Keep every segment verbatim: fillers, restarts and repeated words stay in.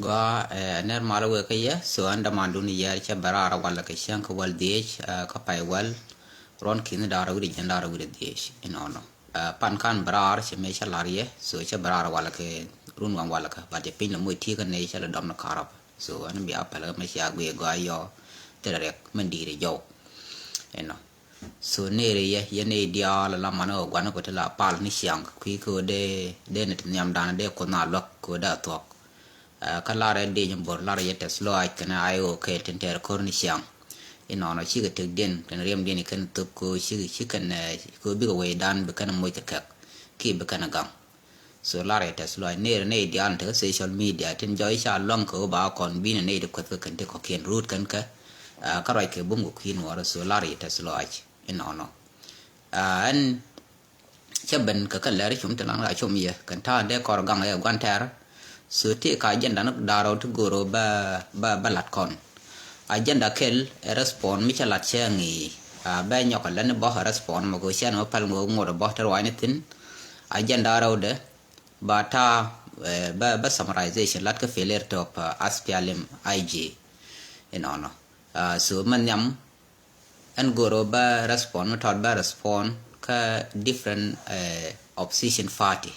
Gɔaa, eh, nɛr mal wëë kä yɛ, so ɛn dämandun yɛɛr cɛ bɛ raar walɛ kɛ cäŋ kɛ wäl dhieec, eh, kä pay wäl ruɔn ki̱n da̱rä wi̱cdɛ jiɛn da̱rä wi̱cdɛ dhieec inɔnɔ. Eh, pan kan bɛ raar cɛ mëë cɛ la̱r yɛ, so cɛ bɛ raar walɛ kɛ run waŋ walɛ kɛ, but cɛ piny lɛ moc ti̱i̱ kä nɛy cɛ lɛ dɔm ni karap. So ɛn bia päl kä mɛ cia guiɛ gɔaa yɔ thilɛ riɛk mɛn di̱i̱r jɔw inɔ. So neri yɛ, yɛ nɛy diaal ala man ɣöö gua̱n ɣöö ti la pal ni ciaŋ kui̱ kɛ ɣöö dee, dee ni ti nhiamdan dee kuoth na luäk kɛ ɣöö dee a thuɔ̱k. Eh, kä lar ɛ diec in bo̱r lar yɛ tɛth lɔaac kɛnɛ ay ɣöö kɛɛl tin tɛɛr ko̱r ni ciaŋ. Inɔnɔ cikɛ tëkdiɛn kɛnɛ riɛmdiɛn ikɛn thöp kɛ ɣöö cikɛ, ci kɛn, eh, kɛ ɣöö bikɛ wecdan bi kɛn moc kɛ kɛk kiɛ bi kɛn gaŋ. So lar yɛ tɛth lɔaac neri nɛy diaal in te kä social media tin jɔc ca luäŋ kɛ ɣöö ba kɔn bi̱i̱n nɛy ti kueth kä kɛn ti kɔ̱kiɛn ruut kɛn kɛ, ah, kä ruac kɛ bum kɛ kui̱ nuɔɔrä. So lar yɛ tɛth lɔaac inɔnɔ. Ah, ɛn cä ben kɛ kɛ lɛr cum ti lan ka cum yɛ kɛn ta̱a̱ dee kɔr gaŋ yɛ gua̱n tɛɛr. So ti ka agenda ni da̱rä ti go̱o̱r ɣöö bä, bä, bä lat kɔn. Agenda kɛl ɛ respond mi cä lat cɛ ŋi̱i̱, ah, bɛ nyɔk ɛ lɛn bä respond mɛ kɛ cɛn mɛ päl ŋo̱o̱k ŋot ɛ bä te ruaacni thi̱n. Agenda rɛwdɛ ba ta̱a̱, eh, bä, bä summarization lat kä failure of, uh, S P L M I G inɔnɔ. Ah, so mɛ nhiam ɛn go̱o̱r ɣöö bä respond mi tɔt bä respond kä different, eh, opposition party.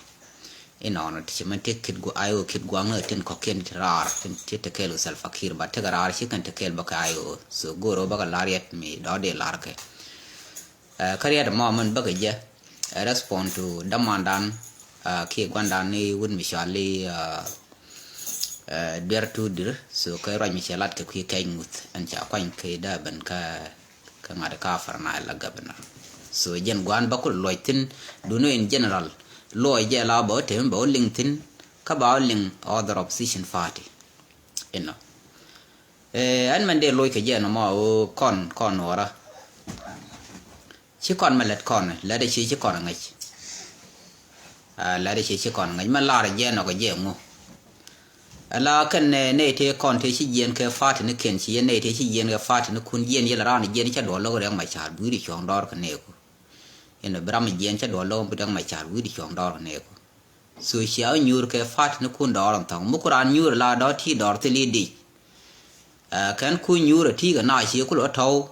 Inɔnɔ ti ci mɛn ti kit gu-, I O kit gua̱a̱ŋ ni tin kɔ̱kiɛn ti raar tin ti te kɛɛl kɛ Salva Kiir, but tekɛ raar ci kɛn te kɛɛl bä kɛ I O. So go̱o̱r ɣöö bä kɛ lar yɛt mi dɔ̱diɛn lar kɛ. Eh, kä riɛt ɛmɔ mɛn bä kɛ jɛ, eh, respond to dämandan, ah, kiɛ gua̱ndan ni wut mi cɔal i̱, ah, eh, Duer Tudir. So kɛ ruac mi cɛ lat kɛ kui̱ kɛc ŋuth ɛn ca kuany kɛ dee ben kä, kä ŋa̱t kä Upper Nile la governor. So jɛn gua̱n bä kul luɔc thi̱n duni in general, luɔc jɛ la bä wä tem bä wä liŋ thi̱n kä ba wä liŋ other opposition party. Inɔ. Eh, ɛn mɛn dee loc kɛ jɛ nɔmɔ ɣöö kɔn, kɔn nuɔɔrä. Ci kɔn mɛ lät kɔn, lät ci, ci kɔn ŋäc. Ah, lät ci, ci kɔn ŋäc. Mɛ lar jɛ nɔ kɛ jɛ ŋu. Ala kɛn nɛ, nɛ te kɔn te ci jiɛn kɛ party ni kɛn ci yɛn nɛ te ci jiɛn kɛ party ni kun jiɛn yɛl ran jiɛn cɛ duɔl lɔk Riɛk Macar bui̱ri cuɔ̱ŋ dɔɔr kɛ nɛ ku. Inɔ bi ram jiɛn cɛ duɔl lɔk bi Riɛk Macar bui̱ri cuɔ̱ŋ dɔɔr kɛ nɛ ku. So cia wä nyuur kɛ party ni kun dɔɔr in thɔŋ. Mi ku raan nyuur la dɔ̱ ti dɔɔr thil i̱ dic. Ah, kɛn kun nyuur a ti kɛ na cie kul wä tɔw.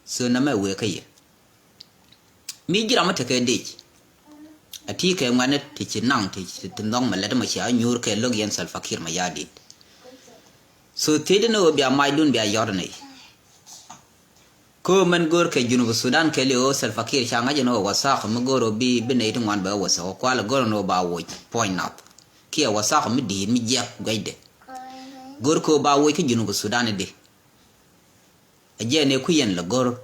So nɛ mɛ wee kä yɛ. Mi ji̱ ram mi tekɛ dic. A ti kɛ ŋuɛ̈tni ti ci naŋ ti, ti, ti nhɔk mɛ lɛt mɛ cia wä nyuur kɛ lo̱k yɛn Salva Kiir Mayardit. So thiecdä ni ɣöö bia macdun bia yɔt ni. Kö mɛn go̱o̱r kɛ Junub Sudan kɛ li̱w ɣöö Salva Kiir ca ŋa̱c ɛn ɣöö wathak mi go̱o̱r ɣöö bi, bi nɛy ti ŋuan bɛ wathak ɣöö kual go̱o̱r ɛn ɣöö ba woc puɔ̱ny nath. Kiɛ wathak mi di̱i̱t mi jiɛk guɛcdɛ. Go̱o̱r kɛ ɣöö ba woc kä Junub Sudan idi. A jiɛn ëë kui̱ yɛn lɛ go̱o̱r.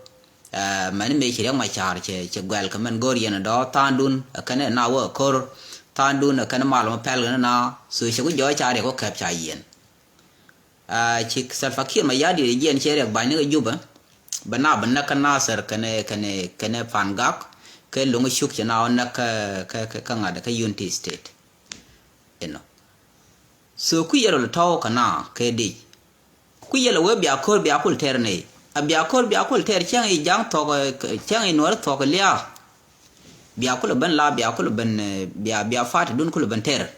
Ɛ, mɛn mëë ci Riɛk Macar cɛ, cɛ guɛl kɛ mɛn go̱o̱r yɛn ɛ dɔ̱ tha̱a̱ŋdun ɛ kɛn ɛ na wä ɛ ko̱r. Tha̱a̱ŋdun ɛ kɛn mal mɛ pɛl kɛn ɛ na. So cɛ ku jɔɔc ca Riɛk wä kɛp ca yiɛn. Ah, ci Salva Kiir Mayardit jiɛn cɛ Riɛk ba̱ny ni kɛ Jubɛ. Bɛ na bɛ näk kä Nasir kɛnɛ, kɛnɛ, kɛnɛ Pangak kɛ lo̱ŋ cuk cɛ na wä näk kä, kä, kä, kä ŋa̱t kä Unity State. Inɔ. So kui̱ yɛ rɔ lɛ tɔ̱w kɛ na kɛ dic. Kui̱ yɛ lɛ wee bia ko̱r bia kul tɛr nɛy. A bia ko̱r bia kul tɛr cäŋ i̱ ja̱ŋ thɔk, cäŋ i̱ nuɔ̱ɔ̱r thɔk lia̱a̱. Bia kul ben la, bia kul ben, eh, bia, bia fa̱a̱t dun kul ben tɛr.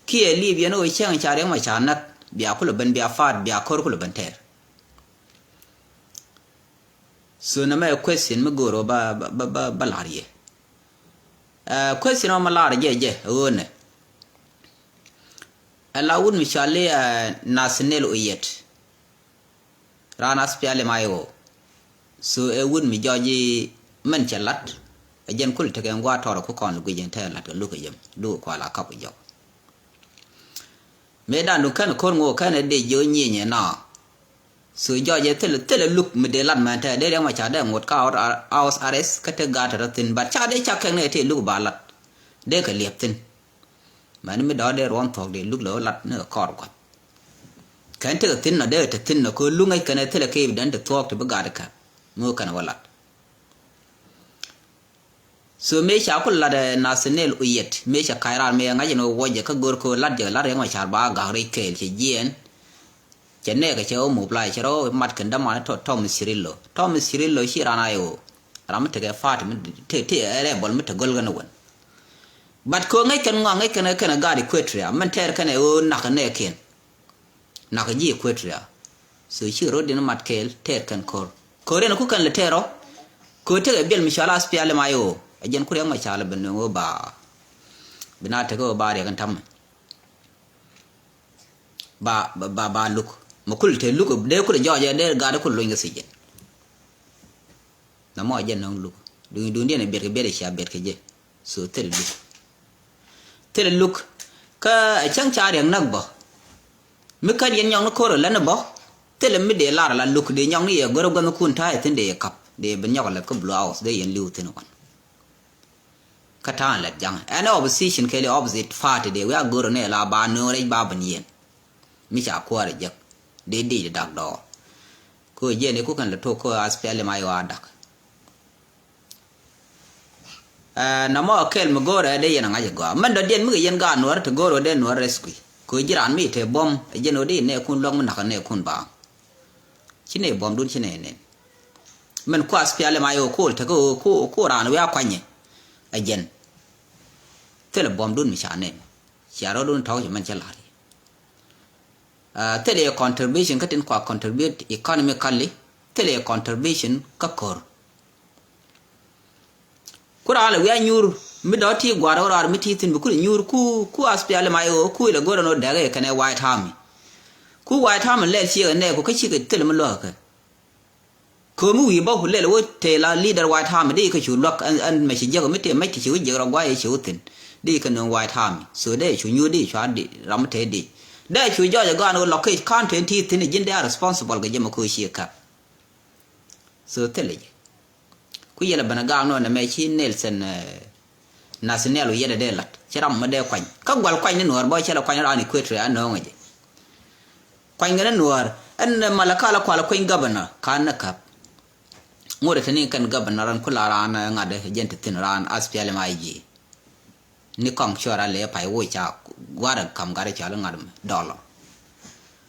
Kiɛ liip yɛn ɣöö cäŋ ca Riɛk Macar näk, bia kul ben, bia fa̱a̱t, bia ko̱r kul ben tɛr. So nɛ mɛ question mi go̱o̱r ɣöö ba, ba, ba, ba, ba la̱r yɛ. Eh, question ɣöö ma la̱r jɛ jɛ ɣöö nɛ. Ɛ la wut mi cɔal i̱, eh, Nathaniel Oyet. Raan S P L M I O. So ɛ wut mi jɔɔc i̱ mɛn cɛ lat. Ɛ jɛn kul tekɛ ɛn gua̱a̱r tɔrɔ ku kɔn guic ɛn tɛɛ lat kɛ luk ɛ yɛm. Luk ɛ kual a kap kɛ jɔk. Mëë dan du kɛn ko̱r ŋo̱o̱k kɛn ɛ dee jiök nyieny ɛ na. So jɔɔc ɛ thilɛ, thilɛ luk mi dee lat mɛn tɛɛ dee Riɛk Macar dee ŋot kä house arrest kä te gaat rɔ thi̱n. But ca dee ca kɛn ɛ tëë luk ba lat. Dee kɛ liɛp thi̱n. Mɛn mi dɔ̱ɔ̱r dee ruɔ̱n thuɔ̱k dee luk lɛ wä lat ni kɛ kɔr kua̱th. Kɛn tekɛ thi̱n nɔ dee te thi̱n nɔ kɛ luŋ ŋäc kɛn ɛ thilɛ kɛ i̱ dɛn te thuɔ̱k te bi gat kɛ mi wä kɛn wä lat. So mëë ca ku lat, eh, Nathaniel Oyet mëë ca ka̱c raar mëë ŋa̱c ɛn wä wuɔcɛ kä go̱r kɛ wä lat jɛ lat Riɛk Macar ba gak rɛy kɛɛl cɛ jiɛɛn. Cɛ nɛɛkɛ cɛ wä mobilize cɛ rɔ mat kɛn däman tɔ, Thomas Cirillo. Thomas Cirillo ci raan I O. Ram mi tekɛ party mi te, te ɛ rebel mi te go̱l kɛn wän. But kɛ ŋäc kɛn ŋɔak, ŋäc kɛn kɛn gaat Equatoria, mɛn tɛɛr kɛn ɛ ɣöö nak nɛɛkiɛn. Nak ji̱ Equatoria. So ci rot in mat kɛɛl tɛɛr kɛn ko̱r. Ko̱r in ku kɛn lɛ tɛɛr ɔ. Ko̱r tekɛ biɛl mi cɔal SPLM-IO. Ɛ jɛn ku Riɛk Macar lɛ ben ɣöö ba, bi na tekɛ ɣöö ba Riɛk in ta̱mɛ. Ba, ba, ba, ba luk. Mɛ kul te luk, dee kul jɔɔc, dee gaat kul luny kɛ thiec jɛ. Nɔmɔ jɛ nɔŋ luk. Duŋ, duŋdiɛn ɛ biɛt kɛ biɛt ɛ cia biɛt kɛ jɛ. So thil luk. Thil luk. Kä ɛ cäŋ ca Riɛk näk bä. Mi kän yɛn nyɔk ni ko̱r ɛ län bä. Thil mi dee lar la luk dee nyɔk ni yɛ go̱r ɛ gua̱thnikun ta̱a̱ ɛ thi̱n dee yɛ kap. Dee bi nyɔk ɛ lät kä Blue House dee yɛn li̱w thi̱n wan. Kä ta̱a̱ lät ja̱ŋ. Ɛn opposition kɛɛli opposite party dee wi̱i̱ a go̱r ni la ba nööŋ rɛc ba ben yɛn. Mi ca kuäär jek. Dee dic dak dɔɔr. Kä jiɛn iku kɛn lɛ tok kä SPLM-IO a dak. Ɛ, nɔmɔ kɛl mi go̱r ɛ dee yɛn a ŋa̱c ɛ gɔaa. Mɛn dɔ̱diɛn mi kɛ yɛn gaat Nuäär te go̱r ɛ dee Nuäär rescue. Kä ji̱ raan mi te buɔ̱m ɛ jɛn ɛ dee nɛɛkun luäk mi nakä nɛɛkun baaŋ. Ci nɛy buɔ̱mdun ci nɛy nɛn. Mɛn ku SPLM-IO ko̱l tekɛ ɣöö ku, ku raan wiaa kuanyɛ. Ɛ jɛn. Thilɛ buɔ̱mdun mi ca nɛn. Cia rɔ̱dun tɔ̱k ci mɛn cä la̱r. Ah, thilɛ contribution kä tin kua contribute economically. Thilɛ contribution kä ko̱r. Ku raan lɛ wi̱i̱ a nyuur mi dɔ̱ ti gua̱r ɣöö raar mi ti thi̱n bi ku lɛ nyuur ku, ku SPLM-IO ku ilɛ go̱r ɛn ɣöö dɛ̈k ɛ kɛnɛ White Army. Ku White Army lɛl ciek ɛ nɛɛku kä cikɛ thil mi luäk kɛ. Köömi wi̱i̱ bä ku lɛl wä tëë la leader White Army di kɛ cu luäk ɛn, ɛn mɛ ci jiäk mi tëë mɛc ti ci wä jiäk rɔ gua̱a̱c ci wä thi̱n. Di kɛ nööŋ White Army. So dee cu nyuur di cua di ram mi tëë di. Dee cu jɔɔc ɛ gɔaan wä lɔk kɛ ka̱n tëë ti thi̱n ji̱n dee a responsible kɛ jɛ mɛ köö ciek kap. So thilɛ jɛ. Ku yɛlɛ ben a gaak nɔ nɛmɛ ci Nelson, eh, Nathaniel Oyet dee lat. Ci ram mi dee kuany. Kä gual kuany ni Nuäär bä cɛ lɛ kuany raan Equatoria a nööŋɛ jɛ. Kuany kɛ ni Nuäär. Ɛn Malakal a kual kuany governor. Kan ni käp. Ŋot ɛ te ni kɛn governor ɛn ku la raan, eh, ŋa̱t ɛ jɛn te thi̱n raan SPLM-IG. Ni kɔŋ cuɔr a lɛ pay woc ca gua̱r ɛ kam gat ɛ cɔal ŋa̱t mɛ dɔlɔ.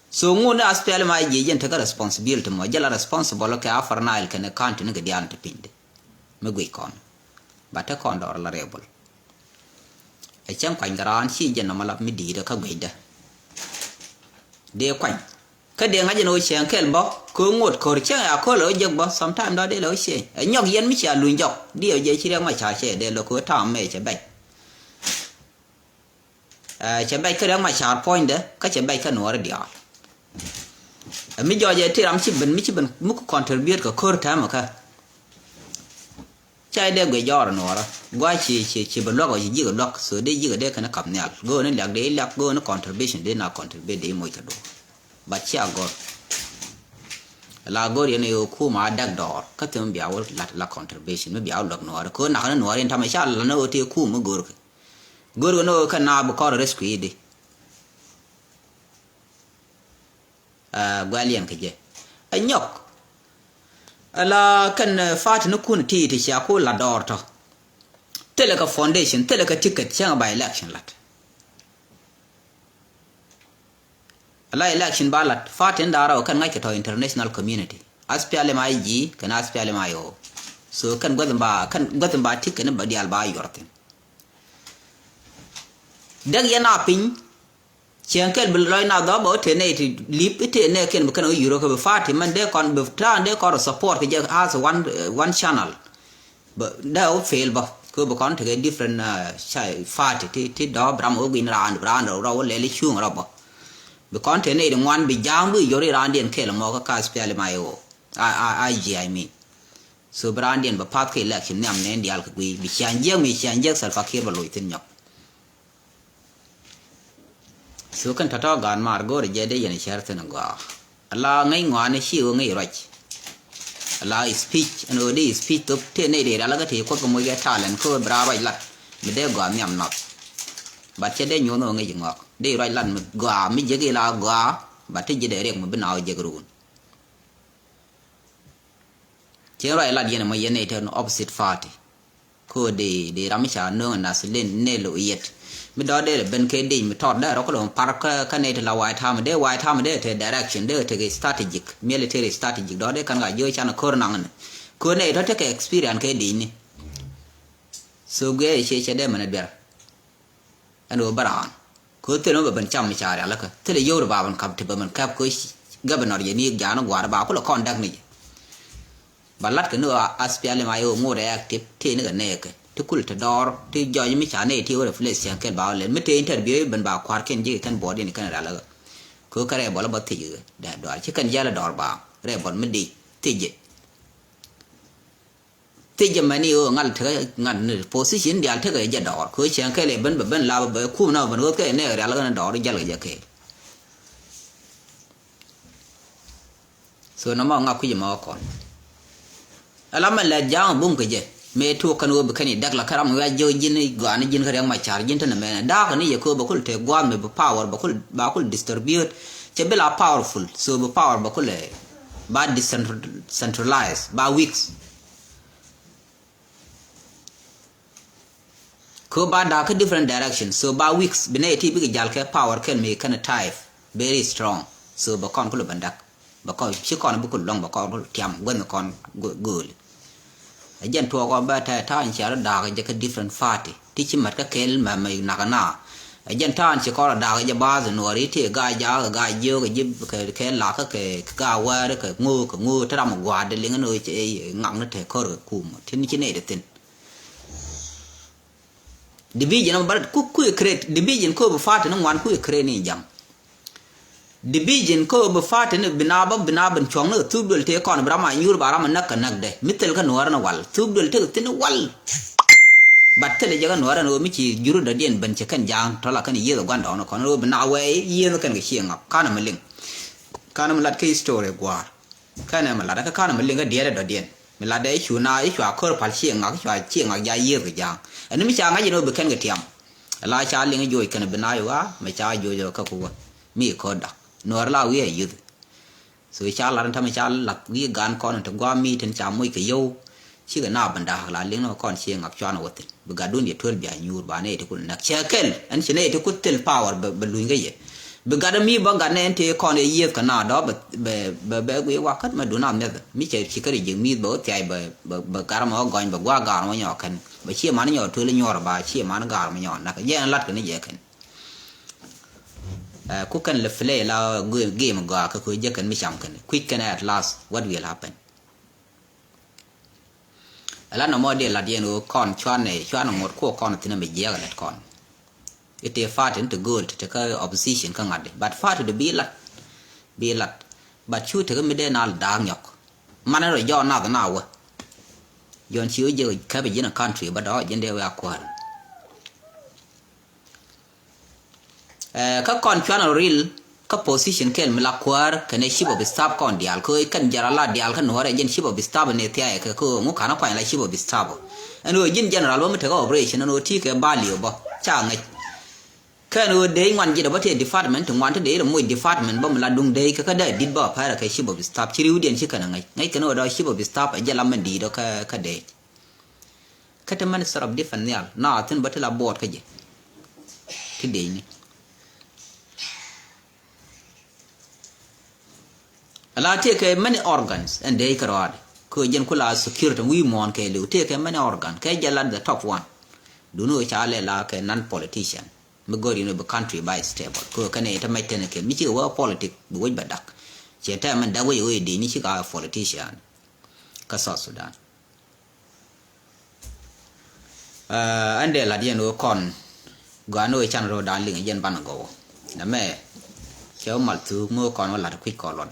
So ŋun ni SPLM-IG jɛn tekɛ responsibility mɔ, jɛ la responsible kɛ Upper Nile kɛnɛ county ni kɛ diaal ti piny di. Mi guic kɔn. Ba te kɔn dɔɔr la rebel. Ɛ cɛŋ kuany kɛ raan ci jɛ nɔmɔ la mi di̱i̱t kä guicdä. Dee kuany. Kä dee ŋa̱c ɛn ɣöö cieŋ kɛl bä, kɛ ɣöö ŋot ko̱r cieŋ ya ko̱r lɛ ɣöö jek bä, sometime dɔ̱ dee lɛ ɣöö cieŋ. Ɛ nyɔk yɛn mi cia luny jɔk, di ɣöö jɛ ci Riɛk Macar cɛ dee lɛ kɛ ɣöö ta̱a̱ mɛ cɛ bɛc. Ɛ, cɛ bɛc kä Riɛk Macar puɔ̱nydɛ, kä cɛ bɛc kä Nuɔɔri diaal. Ɛ mi jɔɔc ɛ ti ram ci ben, mi ci ben, mi ku contribute kɛ ko̱r täämɛ kä. Ca dee guic jɔɔr nuɔɔrä. Gua̱c ci, ci, ci bɛ luäk ɔ ci ji̱k ɛ luäk. So dee ji̱k ɛ dee kɛn ɛ kap nhial. Go̱o̱n ni liak dee liak, go̱o̱n ni contribution dee na contribute dee moc kɛ duɔ̱ɔ̱r. But cia gɔ̱r. La gɔ̱r yɛn ɛ ɣöö kumɛ a däk dɔɔr. Kä thim bia wä lat la contribution. Mi bia wä luäk nuɔɔrä. Kɛ ɣöö nak ni nuɔɔrä in tamɛ ca la ni ɣöö tëë kumɛ go̱r kɛ. Go̱r kɛ ni ɣöö kɛ na bi kɔr rescue di. Ɛ, guɛl yɛn kɛ jɛ. Ɛ nyɔk. Ɛ la kɛn, ɛ, party ni kun ti ti cia ku la dɔɔr tɔ. Thilɛ kɛ foundation, thilɛ kɛ ticket, cäŋ ba election lat. Ɛ la election ba lat, party ni da̱rä ɔ kɛn ŋa̱c kɛ tɔ international community. SPLM-IG kɛn SPLM-IO. So kɛn guäth ba, kɛn guäth ba ticket ni ba diaal ba yuɔr thin. Däk yɛn a piny. Cieŋ kɛl bi lɔc na dhɔp ɔ tëë nɛy ti lip i̱ tëë nɛɛkiɛn bi kɛn ɣä yur ɔ kɛ bi party mɛn dee kɔn bi ta̱a̱n dee kɔn rɔ support kɛ jɛ as one, eh, one channel. Bä dee ɣä fail bä kɛ bi kɔn tekɛ different, uh, cha-, party ti, ti dɔp ram ɣä gui̱n raan bi raan rɔ rɔ wä lɛl i̱ cuŋ rɔ bä. Bi kɔn tëë nɛy ti ŋuan bi ja̱a̱ŋ bi yɔr i̱ raandiɛn kɛl mɔ kä ka SPLM-IO. A, a, IG I mean. So bi raandiɛn bɛ path kɛ election nhiam nɛn diaal kɛ guiy bi ciaŋ jiɛk mi ciaŋ jiɛk Salva Kiir bɛ loc thi̱n nyɔk. So kɛn tɔ̱tɔ̱ gaan maar go̱o̱rɛ jɛ dee yɛn cär thi̱n gɔaa. Ala ŋäc ŋɔaani ci ɣöö ŋäc ruac. Ala speech ɛn ɣöö dee speech thop tëë nɛy dee rial kä tëë kuɔth kɛ moc kɛ talent kä ɣöö bi raan ruac lat. Mi dee gɔaa nhiam nath. Bat cɛ dee nyuɔ̱th ɣöö ŋäc ŋɔak dee ruac lat mi gɔaa mi jek ila gɔaa. Bat ti ji̱ dee riɛk mi bi naaw jek ruun. Cien ruac lat yɛn ɛmɔ yɛn nɛy te opposite party. Ko dee, dee ram mi ca nööŋ ɛ nath len nel ɔ yɛt. Mi dɔ̱ dee lɛ ben kɛ dec mi tɔt dee rɔ kɛ lɔ mi par kä, kä nɛy te la White Army dee White Army dee te direction dee te kɛ strategic, military strategic dɔ̱ dee kan ka jiö can ko̱r naŋ ni. Ko̱r nɛy tɔ̱ te kɛ experience kɛ dec ni. So guiɛ cɛ cɛ dee mɛn ɛ duer. Ɛn ɣöö bä raan kɛ ɣöö thilɛ mi bɛ ben cam mi ca rialikä, thilɛ yio̱w ri ba ben kap ti bɛ ben kɛp kɛ ɣöö governor jɛ ni jaani gua̱a̱r ba kulɛ kɔn däk ni jɛ. Ba lat kɛ ni ɣöö SPLM-IO ŋot ɛ active tëë ni kɛ nɛɛkɛ ti kul ti dɔɔr ti jɔc mi ca nɛy ti ɣöö replace Cieŋ Kɛl ba ɣöö lɛl mi tëë interview ben ba kua̱r kɛn ji̱ kɛn board in kɛn rialikä. Kɛ ɣöö kɛ rebel bä thiec dee dɔɔr ci kɛn jial dɔɔr ba rebel mi dic thiec jɛ. Thiec jɛ mɛn i̱ ɣöö ŋal tekɛ ŋal ni position diaal tekɛ jɛ dɔɔr kɛ ɣöö Cieŋ Kɛl ɛ ben bɛ ben la bɛ kum na ben ɣöö kɛ nɛɛkɛ rialikä ni dɔɔr jäl kɛ jɛ kɛɛl. So nɔmɔ ŋa kui̱c ɛmɔ kɔn. Ala mɛ lɛ ja̱a̱ŋ bum kɛ jɛ mëë tuɔk kɛn ɣöö bi kɛn i̱ däk la kɛ ram wiac jiök ji̱n i̱ gɔaa ni ji̱n kä riɛk ma ca̱r ji̱n te nɛmɛ da̱a̱k kɛ ni yɛ kɛ ɣöö bɛ kul te gua̱a̱th mi bi power bɛ kul ba kul distribute. Cɛ bi la powerful so bi power bɛ kul ɛ ba decentralize ba weak. Kɛ ɣöö ba da̱a̱k kä different direction so ba weak bi nɛy ti bikɛ jal kɛ power kɛl mi kɛn type very strong. So bɛ kɔn kulɛ ben däk bɛ kɔn ci kɔn bi kul lɔŋ bɛ kɔn kulɛ tiam guänh kɔn gööli. Ɛ jɛn tuɔɔk ɔ bɛ tɛy ta̱a̱ in cia rɔ da̱a̱k jɛ kä different party ti ci mät kä kɛl mɛ mɛ nak na. Ɛ jɛn ta̱a̱ in ci kɔn rɔ da̱a̱k jɛ baath in nuɔɔri ti gaa jaak gaa jiök ji̱ kɛ la̱k kä kɛ gaa wɛɛri kɛ ŋo̱o̱k kɛ ŋo̱o̱k ti ram gua̱a̱r di liŋ in ɣöö ŋak ni te kɔr kɛ kum tin ci nɛy di thin. Division ɔ bä ku kui̱ create division ko bi party ni ŋuan kui̱ create ni ja̱ŋ. Division ko bi party ni bi na bä bi na ben cuɔ̱ŋ ni kɛ thuk duël tëë kɔn bi ram a nyuur ba ram a näk kɛ näk dɛ mi thil kä nuɔɔr ni wal thuk duël tëë kɛ thin ni wal. But thil jɛ kä nuɔɔr ni wä mi ci juru dɔ̱diɛn ben cɛ kɛn ja̱a̱ŋ tɔla kɛn yieth ɛ gua̱n dɔɔn kɔn ni wä bi na wɛɛ yieth kɛn kɛ cie ŋak kanɛ mi liŋ. Kanɛ mi lat kä history gua̱a̱r. Kɛnɛ mi lat kä kanɛ mi liŋ kä diɛɛr ɛ dɔ̱diɛn mi lat dɛ i̱ cu na i̱ cua kör pal cie ŋak i̱ cua cie ŋak ja yieth kɛ ja̱a̱ŋ. Ɛn mi ca ŋa̱c ɛn wä bi kɛn kɛ tiam. Ɛ la ca liŋ joc kɛn bi na yoga mɛ ca joc kä kuwä mi kör dak nuɔr la wi̱i̱ a yuth. So ca lat in tämɛ ca lat wi̱i̱ gan kɔn in ti guam mi tin ca moc kɛ yow. Cikɛ na bä da̱a̱k la liŋ ni kɔn ci ŋak cuan wä thi̱n bi gat dun yɛ tuel bia nyuur ba nɛy ti kul näk cɛ kɛl ɛn ci nɛy ti kul thil power bɛ luny kä yɛ. Bi gat mi bä gat nɛn ti kɔn yɛ yieth kɛ na dɔ bɛ bɛ bɛ guiy wakät mɛ dun a mi̱eth mi cɛ ci kä ri ji̱ mi̱eth bɛ wä thiac bɛ bɛ gar mɛ wä gɔny bɛ gua̱a̱ gar mɛ nyɔ kɛn bɛ ci man nyɔ tuel nyuɔr ba ci man gar mɛ nyɔ näk jɛ ɛn lat kɛ ni jɛ kɛn. Ku kɛn lɛ play la game gɔaa kɛ ku jɛ kɛn mi cam kɛn kui̱c kɛn at last what will happen. Ala nɔmɔ dee lat yɛn ɣöö kɔn cuanɛ cuanɛ ŋot kuɔ kɔn thi̱n ɛmɛ jiɛɛk ɛ lɛt kɔn. Ite party ni ti gööl ti ti kä opposition kä ŋa̱t di but party di bi lat bi lat. But cu ti kä mi dee na da̱a̱k nyɔk manɛ rɔ jɔɔn nath na wä. Jɔn ci wä jiɛk käp ji̱n ɛ country bä dɔɔ ji̱n dee wä a kuäär. Kä kɔn cuan ril kä position kɛl mi la kuäär kɛnɛ chief of staff kɔn diaal kä kɛn jara la diaal kä nuɔrɛ jɛn chief of staff ni thiayɛ kɛ kä ŋu kanä kuany la chief of staff. Ɛn ɣöö ji̱n general bä mi tekɛ operation ɛn ɣöö ti kɛ value bä ca ŋäc. Kɛn ɣöö dee ŋuan ji̱ dɛ bä tëë department ti ŋuan ti dee rɛ moc department bä mi la duŋ dee kɛ kä dee dit bä pɛrɛ kɛ chief of staff ci riwdiɛn ci kɛn ɛ ŋäc ŋäc kɛn ɣöö dɔ chief of staff ɛ jɛ la mɛn di̱i̱t ɔ kɛ kɛ dee. Kä te minister of defense nhial na thi̱n bä ti la buɔɔt kä jɛ ti dec ni. Ala tëëkɛ many organs ɛn dec kɛ rɔaadɛ kä jɛn ku la security wi̱i̱ muɔ̱ɔ̱n kɛ liw tëëkɛ many organ kɛ jɛ la the top one. Duni wä ca lɛ la kɛ non politician mi gör yini bi country by stable kä kɛn ɛ te mɛc tɛn kɛ mi cikɛ wä politic bi wec bɛ dak. Ciɛ tɛ mɛn dak wec wec dec ni cikɛ a politician kä South Sudan. Ɛn dee lat yɛn ɣöö kɔn gɔaa ni ɣöö can röödan liŋ yɛn banɛ gɔw. Nɛmɛ cɛ wä mal thuuk mi ɣöö kɔn wä lat kui̱c kɔn luɔt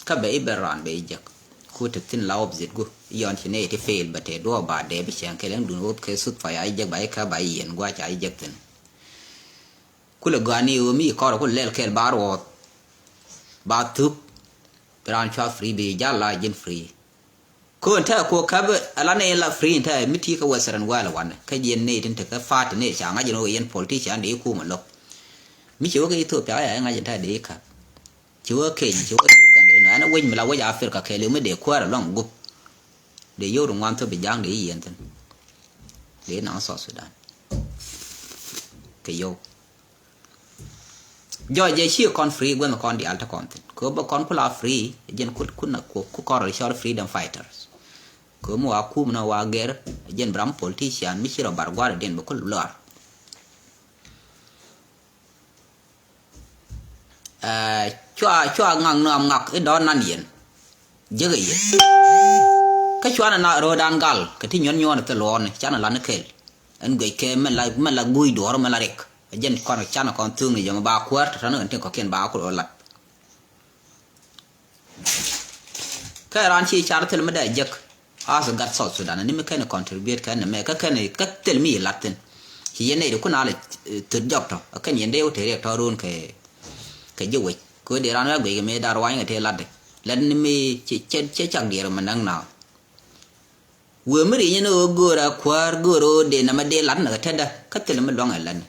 kä bɛ i̱ ben raan bɛ i̱ jek ku te thi̱n la opposite gu yɔn ci nɛy ti fail bɛ te duɔɔp ba dee bi cɛŋ kɛ liŋ dun ɣöö kɛ suth pa ya i̱ jek ba i̱ kä ba i̱ yɛn gua̱c ca i̱ jek thi̱n. Kulɛ gɔaa ni ɣöö mi i̱ kɔr kulɛ lɛl kɛl ba ruɔɔth ba thuk. Bi raan cua free bi jal la ji̱n free. Ko̱n tɛk kuɔ käp ala nɛy la free in tɛk mi ti kä Western world wanɛ kä jiɛn nɛy tin tekä party nɛy ca ŋa̱c in wä yɛn politician dee i̱ kumɛ lo̱k. Mi ci wä kä Ethiopia kä ya i̱ ŋa̱c in tɛk dee i̱ käp. Ci wä Kenya ci wä Uganda inɔ ɛn wec mi la wec Africa kɛɛliw mi dee kuäär alɔŋ gup. Dee yio̱w ri ŋuan thop bi ja̱a̱ŋ dee i̱ yiɛn thi̱n. Dee i̱ naŋ South Sudan kɛ yio̱w. Jɔc jɛ ci kɔn free guänh kɔn diaal te kɔn thin kɛ bä kɔn kula free jɛn kut kun na ku kɔn rɔ cɔl freedom fighters. Kɛ mi wa kum na wa ger jɛn bram politician mi ci rɔ bar guar diɛn bä kul luar. Ɛ, cua, cua ŋak nɔam ŋak i̱ dɔ̱r nan yɛn. Jek i̱ yɛn. Kä cuanɛ na ro̱o̱dan gal kɛ ti nyuɔ̱n nyuɔ̱n ɛ thil luɔɔni canɛ lan i̱ kɛl. Ɛn guic kɛ mɛ la, mɛ la guic duɔ̱ɔ̱r mɛ la riɛk. Ɛ jɛn kɔn canɛ kɔn thööŋni jɛ mɛ ba kuäär tɔ̱tɔ̱ni ɛn tin kɔ̱kiɛn ba kulɛ lat. Kä raan ci car thil mi dee jek. As gat South Sudan ni mi kɛn contribute kɛn mɛ kä kɛn kä thil mi lat thin. Ci yɛn nɛy di kun alɛ thut jɔk tɔ kɛn yɛn dee wä te riɛk tɔ run kɛ kɛ ji̱ wec kɛ wä dee raan wä guic kɛ mi dar wany kɛ te lat di. Lat ni mi ci cɛ cɛ cak diɛɛr mi näŋ na. Wee mi ri̱ny ni ɣöö göör a kuäär göör ɣöö dee nɛmɛ dee lat ni kɛ tetdä kä thil mi luaŋ ɛ lat ni.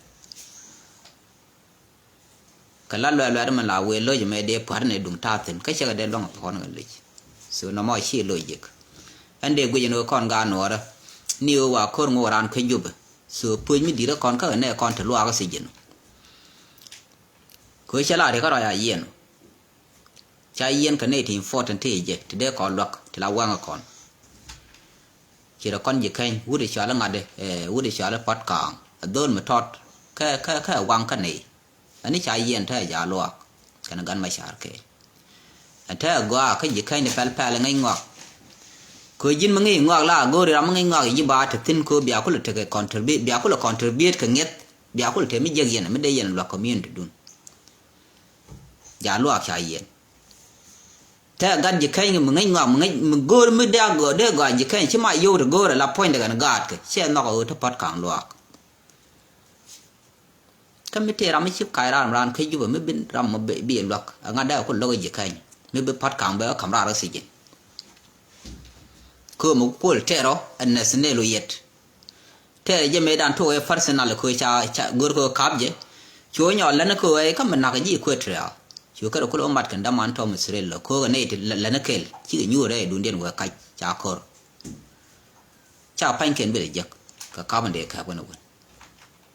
Kɛ la luɛt luɛt mi la wëë lo̱c mɛ dee pua̱t ni duŋ ta̱a̱ thi̱n kä cɛ kɛ dee luäŋ puɔ̱n kɛ lo̱c. So nɔmɔ ci lo̱c jek. Ɛn dee guic ɛn ɣöö kɔn gaat nuɔɔrä ni ɣöö wa ko̱r ŋo̱o̱k raan kuec Jubɛ. So puec mi di̱t kä kɔn kä kɛ nɛ kɔn te luaak kä thi̱ji̱n. Kɛ ɣöö cɛ la riɛk kä rɔy a yiɛn. Ca yiɛn kɛ nɛy ti important ti jɛ ti dee kɔn luäk ti la waŋ kɔn. Ci rɔ kɔn ji̱ keny wut i̱ cɔal i̱ ŋa̱t i̱ wut i̱ cɔal i̱ Puɔ̱t Kaŋ. A dhol mi tɔt kä kä kä waŋ kä nɛy. Ani ca yiɛn te a jaak luaak kɛn gan ma car kɛɛl. Ɛ te a gɔaa kä ji̱ keny ni pɛl pɛl ŋäc ŋɔak. Kɛ ji̱n mi ŋäc ŋɔak la a go̱o̱ri ram mi ŋäc ŋɔak i̱ ji̱ ba te thi̱n kɛ bia kulɛ tekɛ contribute bia kulɛ contribute kɛ ŋi̱eth bia kulɛ te mi jiäk yɛn mi dee yɛn luäk community dun. Ja luaak ca yiɛn. Tɛ gat ji̱ keny mi ŋäc ŋɔak mi ŋäc mi go̱o̱r mi dee a gɔaa dee gɔaa ji̱ keny ci ma yio̱w te go̱o̱r ala puɔ̱nydɛ kɛn gaatkɛ cɛ nhɔk a ɣöö te Puɔ̱t Kaŋ luaak. Kä mi tëë ram mi cip kac ram raan kä Jubɛ mi bin ram mi bi luäk a ŋa̱t dee a ku lo̱k ji̱ keny mi bi Puɔ̱t Kaŋ bɛ kä ka̱m raar kä thi̱ji̱n. Kööm mi kuɔl tɛɛr ɔ ɛ nɛth nɛɛl wi̱i̱ yɛt. Tɛɛr jɛ mëëdan tuɔɔk ɛ personal kɛ ca ca go̱r kɛ kap jɛ. Cu nyɔk län kɛ ɛ kä mi nak ji̱ Equatoria. Cu kɛ rɛ kulɛ wä mat kɛn daman tɔm Israel lɔ köökɛ nɛy ti län kɛl cikɛ nyuur rɛy dundiɛn wee kac ca ko̱r. Ca pa̱nykiɛn bi lɛ jek kɛ kap in dee kɛp kɛn wän.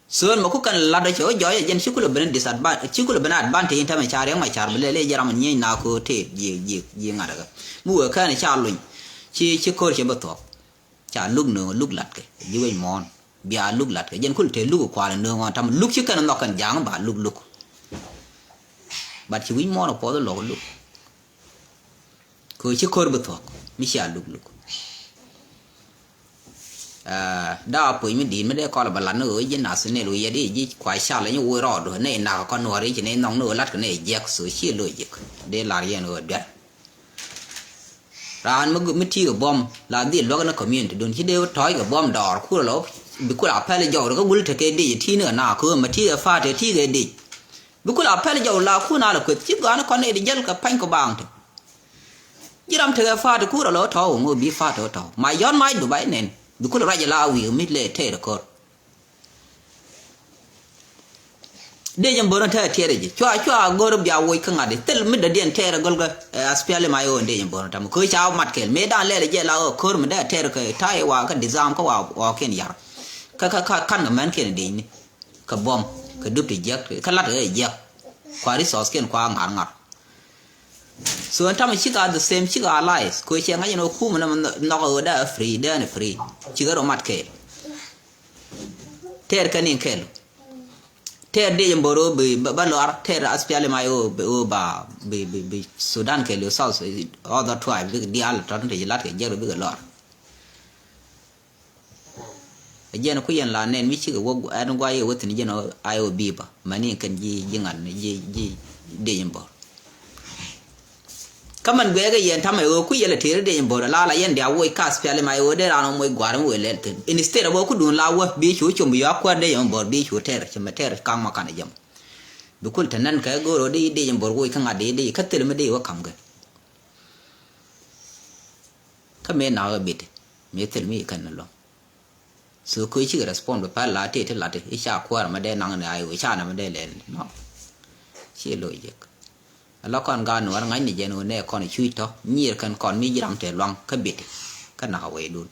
So ɛn mɛ ku kɛn lat dɔ cɛ wä jɔɔc ɛ jɛn ci kulɛ ben disadvantage ci kulɛ ben advantage in tɛmɛ ca riɛk ma car bi lɛ lɛ jɛ ram in nyieny na köör tëë jiɛ jiɛ jiɛ ŋa̱t ɛ kɛ mi wee kɛn ca luny ci ci ko̱r cɛ bi thuɔ̱k. Ca luk nööŋ luk latkɛ ji̱ wec muɔ̱ɔ̱n bia luk latkɛ jɛn kul te luk kual nööŋ ɔn tam luk ci kɛn nhɔk kɛn ja̱a̱ŋ ba luk luk. Bat ci wi̱c muɔ̱ɔ̱n puɔth luɔk luk. Kɛ ci ko̱r bi thuɔ̱k mi cia luk luk. Daa puc mi di̱i̱t mi dee kɔl bɛ lat ni ɣöö ji̱ nath ni luc yɛ di ji̱ kua cal ni woi rɔɔdu ni nak kɔn nuɔri ci ni nhɔk ni ɣöö lat kɛ ni jiɛk so ci logic dee lar yɛn ɣöö duer. Raan mi mi ti̱i̱ kɛ buɔ̱m la dhil luäk ni community dun ci dee tɔ̱ɔ̱c kɛ buɔ̱m dɔɔr kur lɔ bi kur a pɛl jɔw rɛ kä wul tekɛ dic ti̱i̱ ni kɛ na kööm mi ti̱i̱ kɛ fa̱a̱t te ti̱i̱ kɛ dic. Bi kur a pɛl jɔw la kun a lɛ kueth ci gɔaa ni kɔn i̱ di jäl kɛ pa̱ny kɛ baaŋ te. Ji̱ ram tekɛ fa̱a̱t kur lɔ tɔ̱ɔ̱k ŋo̱o̱ bi fa̱a̱t tɔ̱ɔ̱k tɔ̱ɔ̱k ma yɔ̱n mac du bac nɛn bi kur ruac la wi̱i̱ mi lɛ tëë rɛ ko̱r. Dec in bo̱r in tɛɛr tiɛɛr ji̱ cua cua go̱r bia woc kä ŋa̱t i̱ thil mi dɔ̱diɛn tɛɛr a go̱l kä. Aspiali ma i̱ ɣöö in dec in bo̱r in ta̱m köö ca mat kɛl mëë da̱a̱n lɛl jɛ la ɣöö ko̱r mi dee tɛɛr kä ta̱a̱ i̱ wa kä disarm kä wa ɣɔɔkiɛn ya̱r. Kä kä kä ka̱n kɛ mɛn kiɛn dec ni kä buɔ̱m kä dup ti jiäk kä lat kɛ jiäk. Kua resource kiɛn kua ŋa̱r ŋa̱r. So ɛn ta̱mɛ cik a the same cik a lies kɛ cɛ ŋa̱c ɛn ɣöö kumɛ nɔmɔ nhɔk ɣöö dee a free dee ɛn free. Cik ɛ rɔ mat kɛɛl. Tɛɛr kɛn in kɛɛl. Tɛɛr dee jɛ mbor ɣöö bi ba luar tɛɛr aspiali ma ɣöö bi ɣöö ba bi bi bi Sudan kɛɛl ɣöö South other tribe bi diaal tɔn te ci lat kɛ jɛr bi kɛ luar. Ɛ jɛn ku yɛn la nɛn mi cikɛ wä ɛn guay ɛ wä thi̱n jɛn I O B ba mani kɛn ji̱ ji̱ ŋa̱n ji̱ ji̱ dec in bo̱r. Kä mɛn guɛɛkɛ yɛn tamɛ ɣöö ku yɛl ɛ tëëri dec in bo̱r la la yɛn diaal woc kath piali ma ɣöö dee raan ɔ moc gua̱a̱r in wëë lɛl thi̱n. Instead of ɣöö ku duun la wä bi cu com bi yɔak kuäär dec in bo̱r bi cu tɛr cɛ mɛ tɛr ka̱ŋ ma ka̱n ɛ jɛm. Bi kul te nɛn kɛ go̱o̱r ɣöö dec dec in bo̱r woc kä ŋa̱t dec dec kä thil mi dec wä ka̱ŋ kɛ. Kä mëë nakä bit mëë thil mi kɛn ni luɔ̱ŋ. So kö cikɛ respond bi pɛl la tëë ti lat i̱ ca kuäär mɛ dee naŋ ni ay wee ca nɛ mɛ dee lɛl nɔ. Ci lo̱c jek. Ala kɔn gaat nuɔr ŋa̱cni jɛn ɣöö nɛ kɔn cuc tɔ nyier kɛn kɔn mi ji̱ ram te luaŋ kä bit kä nakä wee dun.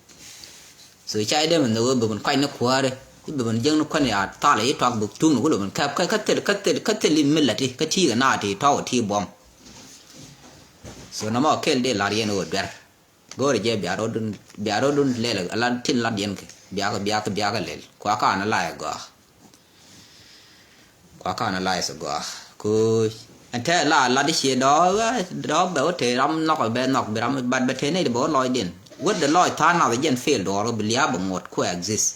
So ca idem in the way bi bin kuac ni kuäärä i̱ bi bin jiäk ni kuäär ni a thal i̱ tuak bi tuŋ ni wulɛ bin kɛp kä kä thil kä thil kä thil i̱ mi lät i̱ kä ti̱i̱ kɛ na ti tɔw ti buɔ̱m. So nɔmɔ kɛl dee la̱r yɛn ɣöö duer. Go̱o̱rɛ jɛ bia rɔ̱dun bia rɔ̱dun lɛl ala tin lat yɛn kɛ bia kɛ bia kɛ bia kɛ lɛl kua ka analyze gɔaa. Kua ka analyze gɔaa. Ko Ɛn tɛ la lat i̱ ciɛ dɔ̱ɔ̱k, dɔ̱ɔ̱k bɛ wä te ram nhɔk bɛ nhɔk bi ram, but bɛ te nɛy ti bɛ wä lɔcdiɛn. Wä dee lɔc tha̱a̱ŋ nath jɛn fail duɔɔr kɛ bi lia̱a̱ bɛ ŋot ku exist.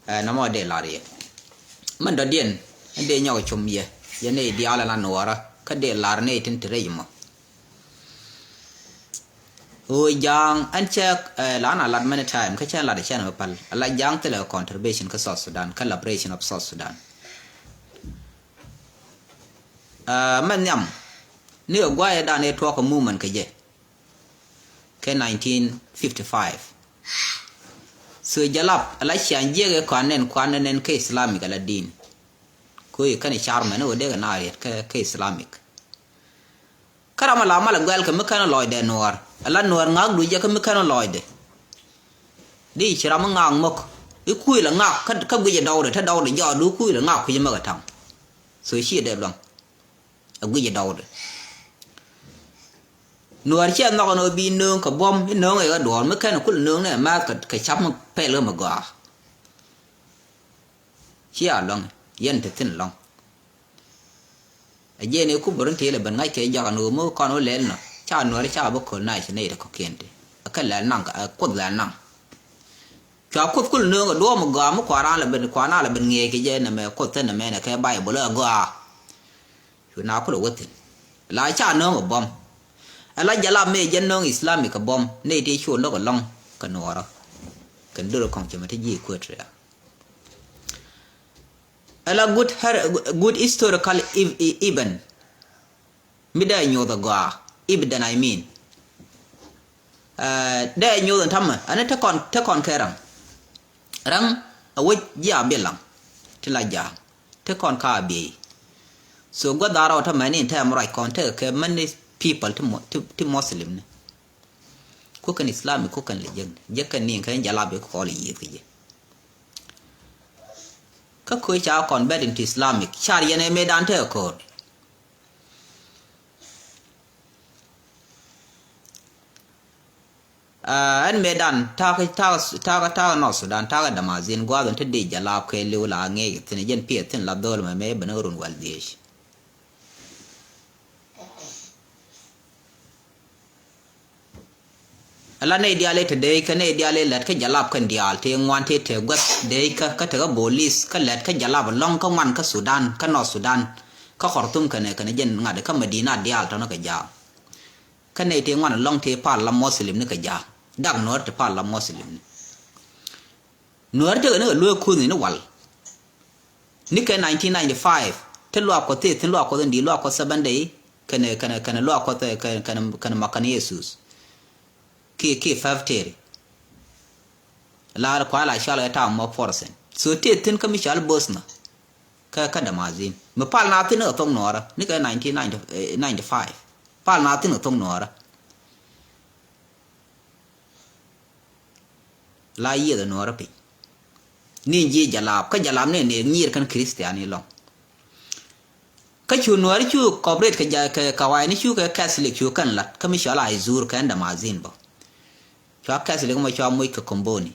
Ɛ, nɔmɔ dee lar yɛ. Mɛn dɔ̱diɛn ɛn dee nyɔk cum yɛ, yɛ nɛy diaal ɛn la nuɔɔrä kä dee lar nɛy tin te rɛy mɔ. Ɣöö ja̱a̱ŋ ɛn cɛ, ɛ, la na lat many time kä cɛ lat cɛn mɛ pal. Ala ja̱a̱ŋ thilɛ contribution kä South Sudan, kä liberation of South Sudan. Ɛ, mɛ nhiam ni ɛ guayɛ dan ɛ tuɔk ɛ movement kɛ jɛ kɛ nineteen fifty-five. So jalap ala ciaŋ jiɛk ɛ kɔn nɛn, kɔn nɛn kɛ Islamic ala din. Ko yi kɛn car mɛn ɛ wä dee kɛ na riet kɛ, kɛ Islamic. Kä ram ala mal ɛ guɛl kɛ mi kɛn lɔcdɛ nuɔɔr. Ala nuɔɔr ŋak du jɛ kɛ mi kɛn lɔcdɛ. Di ci ram ŋak mɔk. I̱ kuil ɛ ŋak kä, kä guic ɛ dɔwdɛ, te dɔwdɛ jɔɔdu kuil ɛ ŋak kui̱ mɛk ɛ taŋ. So ci ɛ dee luaŋ. A guic ɛ dɔwdɛ. Nuɔɔr ciɛ nhɔk ɛn ɣöö bi nööŋ kɛ buɔ̱m, i̱ nööŋ ɛ ɣä duɔ̱ɔ̱r mi kɛn ɛ kul nööŋ ni ɛ määth kɛ, kɛ cap mi pɛl ɣä mi gɔaa. Ciɛ a luaŋ, yɛn te thi̱n luaŋ. Ɛ jiɛn i̱ kubärin tëë lɛ ben ŋa̱c kɛ jɔak ɛn ɣöö mi kɔn wä lɛl nɔ, ca nuɔɔr ca bä köl nac nɛy ti kɔ̱kiɛn ti. Ɛ kɛ lɛl naŋ, ɛ kuoth lɛl naŋ. Cua kuoth kul nööŋ ɛ duɔ̱ɔ̱m ɛ gɔaa mi kuaran lɛ ben, kuaran lɛ ben ŋiɛc kɛ jɛ nɛmɛ kuoth thin nɛmɛ nɛ kɛ Baibol ɛ gɔaa. Cu na kulɛ wä thi̱n. La ca nööŋ ɛ buɔ̱m. Ɛ la jalap mëë jɛ nööŋ Islamic ɛ buɔ̱m. Nɛy ti cu lo̱k ɛlɔ̱ŋ kɛ nuɔɔrä. Kɛn dörä kɔŋ cɛ mɛ ti ji̱ Equatoria. Ɛ la good her-, good historical ev-, e-, event. Mi dee nyoth a gɔaa, ibdan, I mean. Ɛ, dee nyoth in tamɛ, ɛn te kɔn, te kɔn kɛ raŋ. Raŋ a wec ji̱ a biɛ laŋ, ti la ja̱a̱ŋ, te kɔn ka a biɛ. So gua̱th a rɔw tamɛ ni in tɛm ruac kɔn tekɛ kɛ many people ti mo-, ti, ti Muslim ni. Ku kɛn Islamic ku kɛn lɛ jek ni, jek kɛn ni in kɛn jalap bi kɔl yiëth kɛ jɛ. Kä köö ca convert into Islamic, car yɛn ɛ mëëdan tekɛ ko̱r. Aa, ɛn mëëdan ta̱a̱ kä, ta̱a̱ kä, ta̱a̱ kä, ta̱a̱ kä North Sudan, ta̱a̱ kä Damazin, gua̱a̱th in te dee jalap kɛɛliw la ŋeec thi̱n, jɛn piɛth thi̱n la dho̱o̱l mɛ mëë ben kä run wäl dhieec. Ala nɛy diaal i̱ te dee kä nɛy diaal i̱ lät kä jalap kɛn diaal tëë ŋuan tëë te guäth dee kä, kä te kä bolis kä lät kä jalap lɔ̱ŋ kä ŋuan kä Sudan, kä North Sudan, kä Khartoum kɛnɛ, kɛnɛ jɛn ŋa̱t kä Madina diaal tɔnä kɛ ja̱a̱ŋ. Kä nɛy tëë ŋuan lɔ̱ŋ tëë pal la Muslim ni kɛ ja̱a̱ŋ. Dak Nuäär te pal la Muslim ni. Nuäär tekɛ ni kɛ luee kuth ni wal. Ni kɛ nineteen ninety-five, te luaak Kuɔth tëë thi̱n, luaak Kuɔth in di̱i̱t, luaak Kuɔth Seventh Day, kɛnɛ, kɛnɛ, kɛnɛ luaak Kuɔth, ɛ, kɛnɛ, kɛnɛ, kɛnɛ Makan Yesus. Kiɛ, kiɛ Five Thirty. La kua̱r la cɔal kɛ ta̱a̱ mɔ Protestant. So tëë thi̱n kä mi cɔal Bosnia. Kä, kä Damazin. Mi pal na thi̱n kɛ thok Nuɔɔrä. Ni kɛ nineteen ninety, ɛ, ninety-five. Pal na thi̱n kɛ thok Nuɔɔrä. La yiëth ɛ Nuɔɔrä piny. Ni ji̱ jalap, kä jalap ni ni nyiir kɛn Christian ilɔŋ. Kä cu Nuɔɔrä cu cooperate kɛ ja, kɛ kawai ni cu kɛ Catholic cu kɛn lat, kä mi cɔal a Izur kɛn Damazin bä. Cua Catholic mɔ cua moc kɛ Komboni.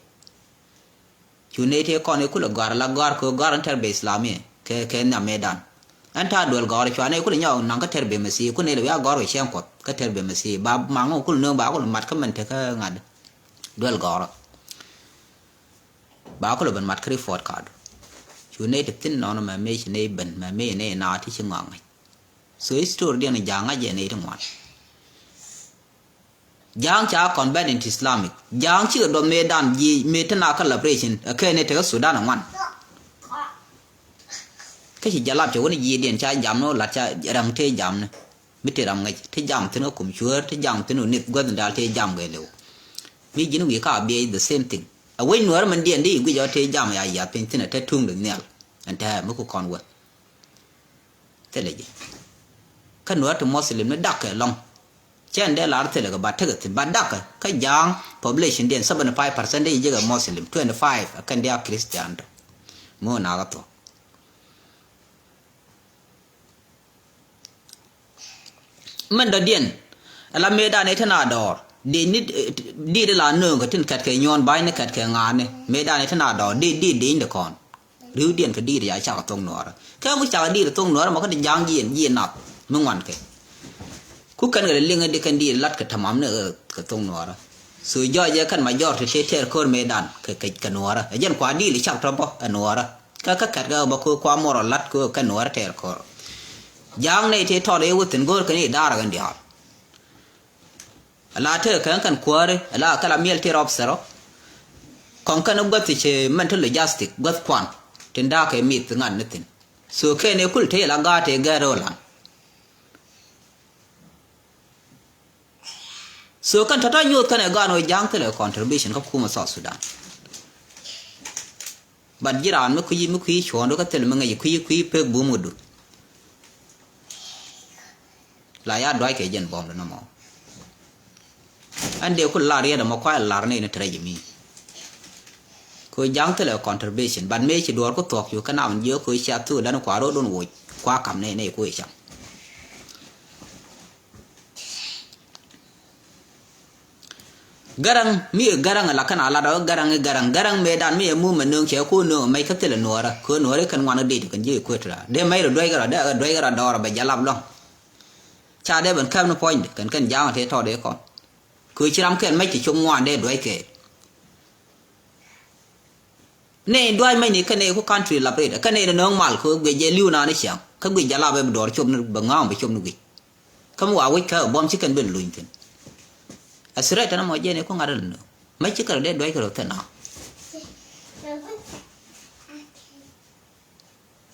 Cu nɛy tëë kɔn i̱ kulɛ gɔ̱a̱r la gɔ̱a̱r kɛ gɔ̱a̱r ɛn tɛr bɛ Islamia kɛ, kɛ nhiam mëëdan. Ɛn ta̱a̱ duel gɔ̱a̱r cua nɛy kulɛ nyɔk naŋ kä tɛr bɛ Mɛsi, ku nɛy lɛ wiak gɔ̱a̱r kɛ cɛŋ Kuɔth kä tɛr bɛ Mɛsi. Ba maŋ kulɛ nööŋ ba kulɛ mat kä mɛn tekä ŋa̱t. Duel gɔ̱rä. Ba kulɛ ben mat kä report card. Cu nɛy te thi̱n nɔnɔ mɛ mëë ci nɛy ben, mɛ mëë nɛy naath ti ci ŋɔak ŋa̱c. So history diɛn ja̱a̱ŋ ŋa̱c jɛ nɛy ti ŋuan. Ja̱a̱ŋ ca convert into Islamic. Ja̱a̱ŋ cikɛ duɔth mëëdan ji̱ mëë te na kä liberation, ɛ kɛ nɛy tekä Sudan ɛ ŋuan. Kä ci jalap cɛ wä ni ji̱ diɛn ca jam ni wä lat ca ram te jam ni. Mi te ram ŋäc, te jam thi̱n kä kum cuäär, te jam thi̱n wä nith guäth ni dal te jam gɛ liw. Mi ji̱n wi̱i̱ ka biɛy the same thing. A wec Nuäär mɛn diɛn di guic ɔ te jam ya yiath piny thi̱n a te tuŋ di nhial. Ɛn te mi ku kɔn wä. Thilɛ ji̱. Kä Nuäär ti Muslim ni dakkɛ lɔŋ. Cɛn dee lar thilɛ kɛ ba tekɛ thi̱n ba dakkɛ. Kä ja̱a̱ŋ population diɛn seventy five percent dee ji̱ jekɛ Muslim, twenty five a kɛn dee a Christian tɔ. Mi wä nakä thuɔ̱k. Mɛn dɔ̱diɛn ala mëëdan i̱ te na dɔɔr di ni, di di la nööŋ kɛ tin kɛt kɛ nyuɔ̱ɔ̱n ba̱ny ni kɛt kɛ ŋa̱a̱ni mëëdan i̱ te na dɔɔr di di di ni kɔn. Ri̱wdiɛn kɛ di̱i̱t ya cakɛ thok nuɔɔrä. Kɛ mi cakɛ di̱i̱t thok nuɔɔrä mɔ kä ti ja̱a̱ŋ jiɛn jiɛn nath mi ŋuan kɛ. Ku kɛn kɛ lɛ liŋ di kɛn di̱i̱t lat kɛ tamam ni kɛ thok nuɔɔrä. So jɔɔc ɛ kɛn majority tëë tɛɛr ko̱r mëëdan kɛ kɛ kɛ nuɔɔrä. Ɛ jɛn kua di̱i̱t cak tɔ bä ɛ nuɔɔrä. Kä kä kɛt kɛ bä kua moral lat kɛ kɛ nuɔɔrä tɛɛr ko̱r. Ja̱a̱ŋ nɛy tëë tɔt ɛ wä thi̱n go̱o̱r kɛn i̱ da̱a̱r ɛ kɛn diaal. Ala tekɛ kɛn kɛn kuääri ala kɛ la military officer ɔ. Kɔn kɛn gua̱th i̱ ci mental logistic gua̱th kuan tin da̱a̱k kɛ mith ŋa̱t ni thi̱n. So kɛn ɛ kul te la gaat ɛ gɛr ɛ lan. So kɛn tɔ̱tɔ̱ nyoth kɛn ɛ gaat ɛ ja̱a̱ŋ thilɛ contribution kä kumɛ South Sudan. But ji̱ raan mi kui̱ mi kui̱ cuɔ̱ɔ̱ŋdu kä thil mi ŋäc kui̱ kui̱ pek bum kädu. La ya duac kɛ jɛn buɔ̱mdu nɔmɔ. Ɛn dee ku lar yɛt ɛmɔ kuay lar ni ni tɛrɛ ji̱ mi. Kɛ ja̱ŋ thilɛ contribution but mëë ci duɔ̱ɔ̱r ku thuɔ̱k cu kä nam jiök kɛ cia thuk dan kua ro̱o̱dun woc kua kam ni ni ku cam. Garaŋ mi ɛ garaŋ ɛ la kɛn a lat ɔ garaŋ i̱ garaŋ garaŋ mëëdan mi ɛ mumɛ nööŋ cɛ ku nööŋ ɛ mɛc kä thilɛ nuɔɔrä kɛ nuɔɔrä kɛn ŋuan ɛ dit kɛn ji̱ kuet ra dee mɛc rɔ duec kɛ rɔ dee duec kɛ rɔ dɔɔr ɛ bɛ jalap lɔ̱ŋ. Ca dee ben kɛp ni puɔ̱nydɛ kɛn kɛn ja̱a̱ŋ tëë tɔɔt ëë kɔn kɛ ci ram kɛn mɛc ti cop ŋuan dee duec kɛ. Nɛ in duac mɛny ni kɛn nɛ ku country lap rit kɛn nɛ in nööŋ mal ku guic jɛ li̱w naan i̱ ciaŋ kä guic jɛ lap ɛ bi duɔɔr cop ni bɛ ŋa̱a̱ŋ bɛ cop ni guic. Kä mi wa wec kä buɔm ci kɛn ben luny thi̱n. Ɛ threat ɛn ɛmɔ jɛn ɛ ku ŋa̱t ɛn nööŋ mɛ ci kɛ rɔ dee duac kɛ rɔ thi̱n naaŋ.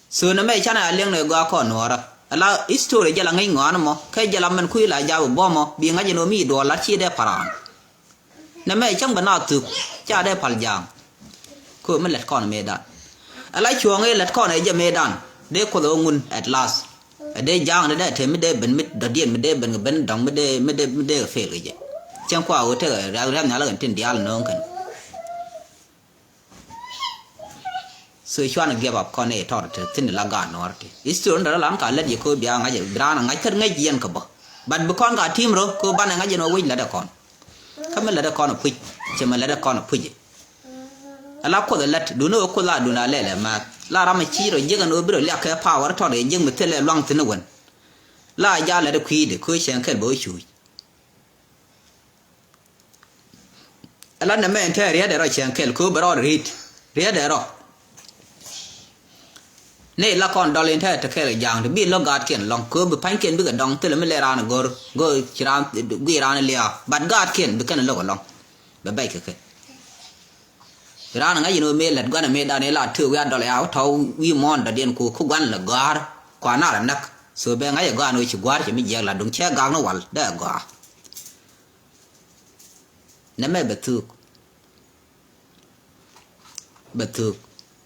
So nɛ mɛ canɛ a liɛŋ nɛ gɔaa kɔn nuɔɔrä ala history jɛ la ŋäc ŋɔaani mɔ kɛ jɛ la mɛn kui̱ la jaap ɛ buɔmɔ bi ŋa̱c ɛn ɣöö mi duɔɔr lat ci dee pa̱ra̱a̱n. Nɛ mɛ cäŋ bɛ naath thuk ca dee pal ja̱a̱ŋ. Kɛ ɣöö mi lät kɔn mëëdan ala cuɔ̱ɔ̱ŋ i̱ lät kɔn ɛ jɛ mëëdan dee kuoth ɣä ŋun at last. Ɛ dee ja̱a̱ŋ dee dee te mi dee ben mi dɔ̱diɛn mi dee ben kɛ ben dɔ̱ŋ mi dee mi dee mi dee kɛ fail kɛ jɛ. Cäŋ kua ɣöö tekɛ riath riath nhial kɛn tin diaal nööŋ kɛn. So cuanɛ give up kɔn i̱ tɔt ti thi̱n la gaat nuɔɔr ti history ni dɔ̱rä lan ka lät yɛ ko̱ bia ŋa̱c bi raan ŋa̱c kät ŋäc yɛn kä bä. But bi kɔn ka team rɔ ko̱ banɛ ŋa̱c yɛn wä wec lät ɛ kɔn. Kä mi lät ɛ kɔn ɛ puc cɛ mi lät ɛ kɔn ɛ puc. Ala kuoth ɛ lät duni ɛ kuoth a duni a lɛlɛ mɛth la ram ɛ ci rɔ jiäk ɛn ɣöö bi rɔ liak kɛ power tɔt ɛ jiäk mi thilɛ luaŋ thi̱n ɛ wän. La a ja lät ɛ kui̱dɛ ko̱ cɛ ŋ kɛl bɛ wä cuuc. Ɛla nɛmɛ ɛn tɛɛ riɛt ɛrɔ cɛŋ kɛl kööb ɛrɔ ri̱t riɛt ɛrɔ. Nɛy la kɔn dɔl ɛn tɛɛ te kɛl ja̱a̱ŋ te bi lo̱k gaatkiɛn lɔ̱ŋ kööb bi pa̱nykiɛn bikɛ dɔ̱ŋ thilɛ mi lɛ raan go̱r go̱r ci raan guiy raan lia̱a̱ bat gaatkiɛn bi kɛn lo̱k ɛlɔ̱ŋ. Bɛ bɛc kɛ kɛ raan ŋa̱c ɛn ɣöö mëë lät gua̱n ɛmëëdan ɛ la tëë wiaa dɔl ɛ a wä tɔ̱w wi̱i̱ muɔ̱ɔ̱n dɔ̱diɛn ku kä gua̱n lɛ gɔ̱a̱r kua nar ɛ näk. So bɛ ŋa̱c ɛ gɔaa ɛn ɣöö ci gua̱a̱r cɛ mi jiɛɛk la duŋ cɛ gak ni wal dee ɛ gɔaa. Nɛmɛ bɛ thuk. Bɛ thuk.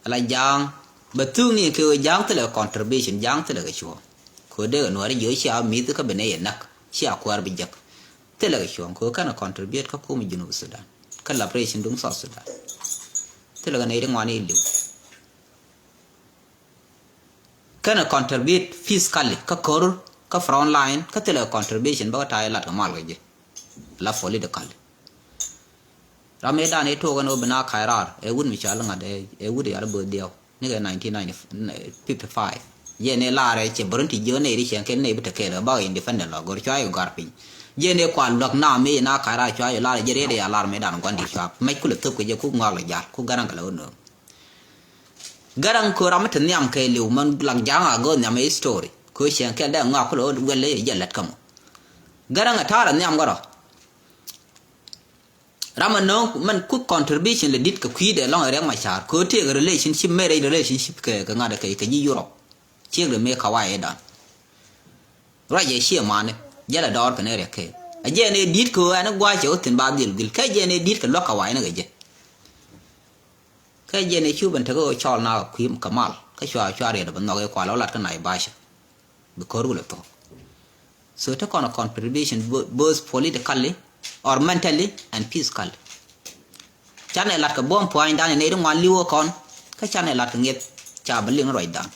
Ala ja̱a̱ŋ bɛ thuk ni kɛ ɣöö ja̱a̱ŋ thilɛ contribution ja̱a̱ŋ thilɛ kɛ cuɔ̱ɔ̱ŋ. Kɛ ɣöö dee kɛ nuɔ̱ɔ̱ri jiö cia mi̱th kä bi nɛy ɛ näk cia kuäär bi jek. Thilɛ kɛ cuɔ̱ɔ̱ŋ kɛ ɣöö kɛnɛ contribute kä kum Junub Sudan kä liberation duŋ South Sudan. Thilɛ kɛ nɛy ti ŋuan i̱ li̱w. Kɛnɛ contribute physically kä ko̱r kä front line kä thilɛ contribution bä kä ta̱a̱ ilat kɛ mal kɛ ji̱. La politically. Ram i̱ dan i̱ tuɔɔk ɛn ɣöö bi na ka̱c raar ɛ wut mi cɔal ŋa̱t ɛ wut i̱ yal bo̱o̱th diɛw nikɛ nineteen ninety fifty five. Yɛn i̱ laarɛ cɛ bärin ti jiö nɛy ri cɛn kɛn nɛy bi te kɛɛl ɛ bak independent lɔ go̱r cua i̱ gɔ̱a̱r piny. Yɛn i̱ kual luäk nam i̱ na ka̱c raar cua i̱ laarɛ jɛ riet i̱ ya lar mi dan gua̱n di̱t cua mɛc kulɛ thöp kɛ jɛ kuk ŋɔak lɛ ja̱l kuk Garaŋ kɛ lɛ wä nööŋ. Garaŋ kö ram mi te nhiam kɛ liw mɛn lak ja̱a̱ŋ a gör nhiam ɛ history kö cɛn kɛl dee ŋɔak kulɛ wä wel i̱ jɛ lät kä mɔ. Garaŋ ɛ ta̱a̱r ɛ nhiam gɔrɔ. Ram ɛ nööŋ mɛn kuk contribution lɛ di̱t kɛ kui̱dɛ lɔŋ ɛ Riɛk Macar kö tëëk relationship, marriage relationship kɛ kɛ ŋa̱t kɛ kɛ ji̱ Europe. Ciek dɛ mëë kawai ɛ dan. Ruac ɛ ciɛ mani jälɛ dɔɔr kɛn ɛ Riɛk kɛ. Ɛ jɛn ɛ di̱t kɛ ɣöö ɛn ɛ gua̱a̱c cɛ wä thi̱n ba dhil gil kɛ jɛn ɛ di̱t kɛ luäk kawai ni kɛ jɛ. Kä jɛn ɛ cu ben tekɛ ɣöö cɔl na kui̱ kɛ mal kä cua cua riɛt ɛ bɛ nhɔk ɛ kual ɛ wä lat kä Naivasha. Bi ko̱r wulɛ thok. So te kɔn a contribution bo- both politically or mentally and physically. Canɛ lat kɛ buɔ̱m pua̱nydan in nɛy ti ŋuan li̱w ɛ kɔn kä canɛ lat kɛ ŋi̱eth ca bi liŋ ruacdan.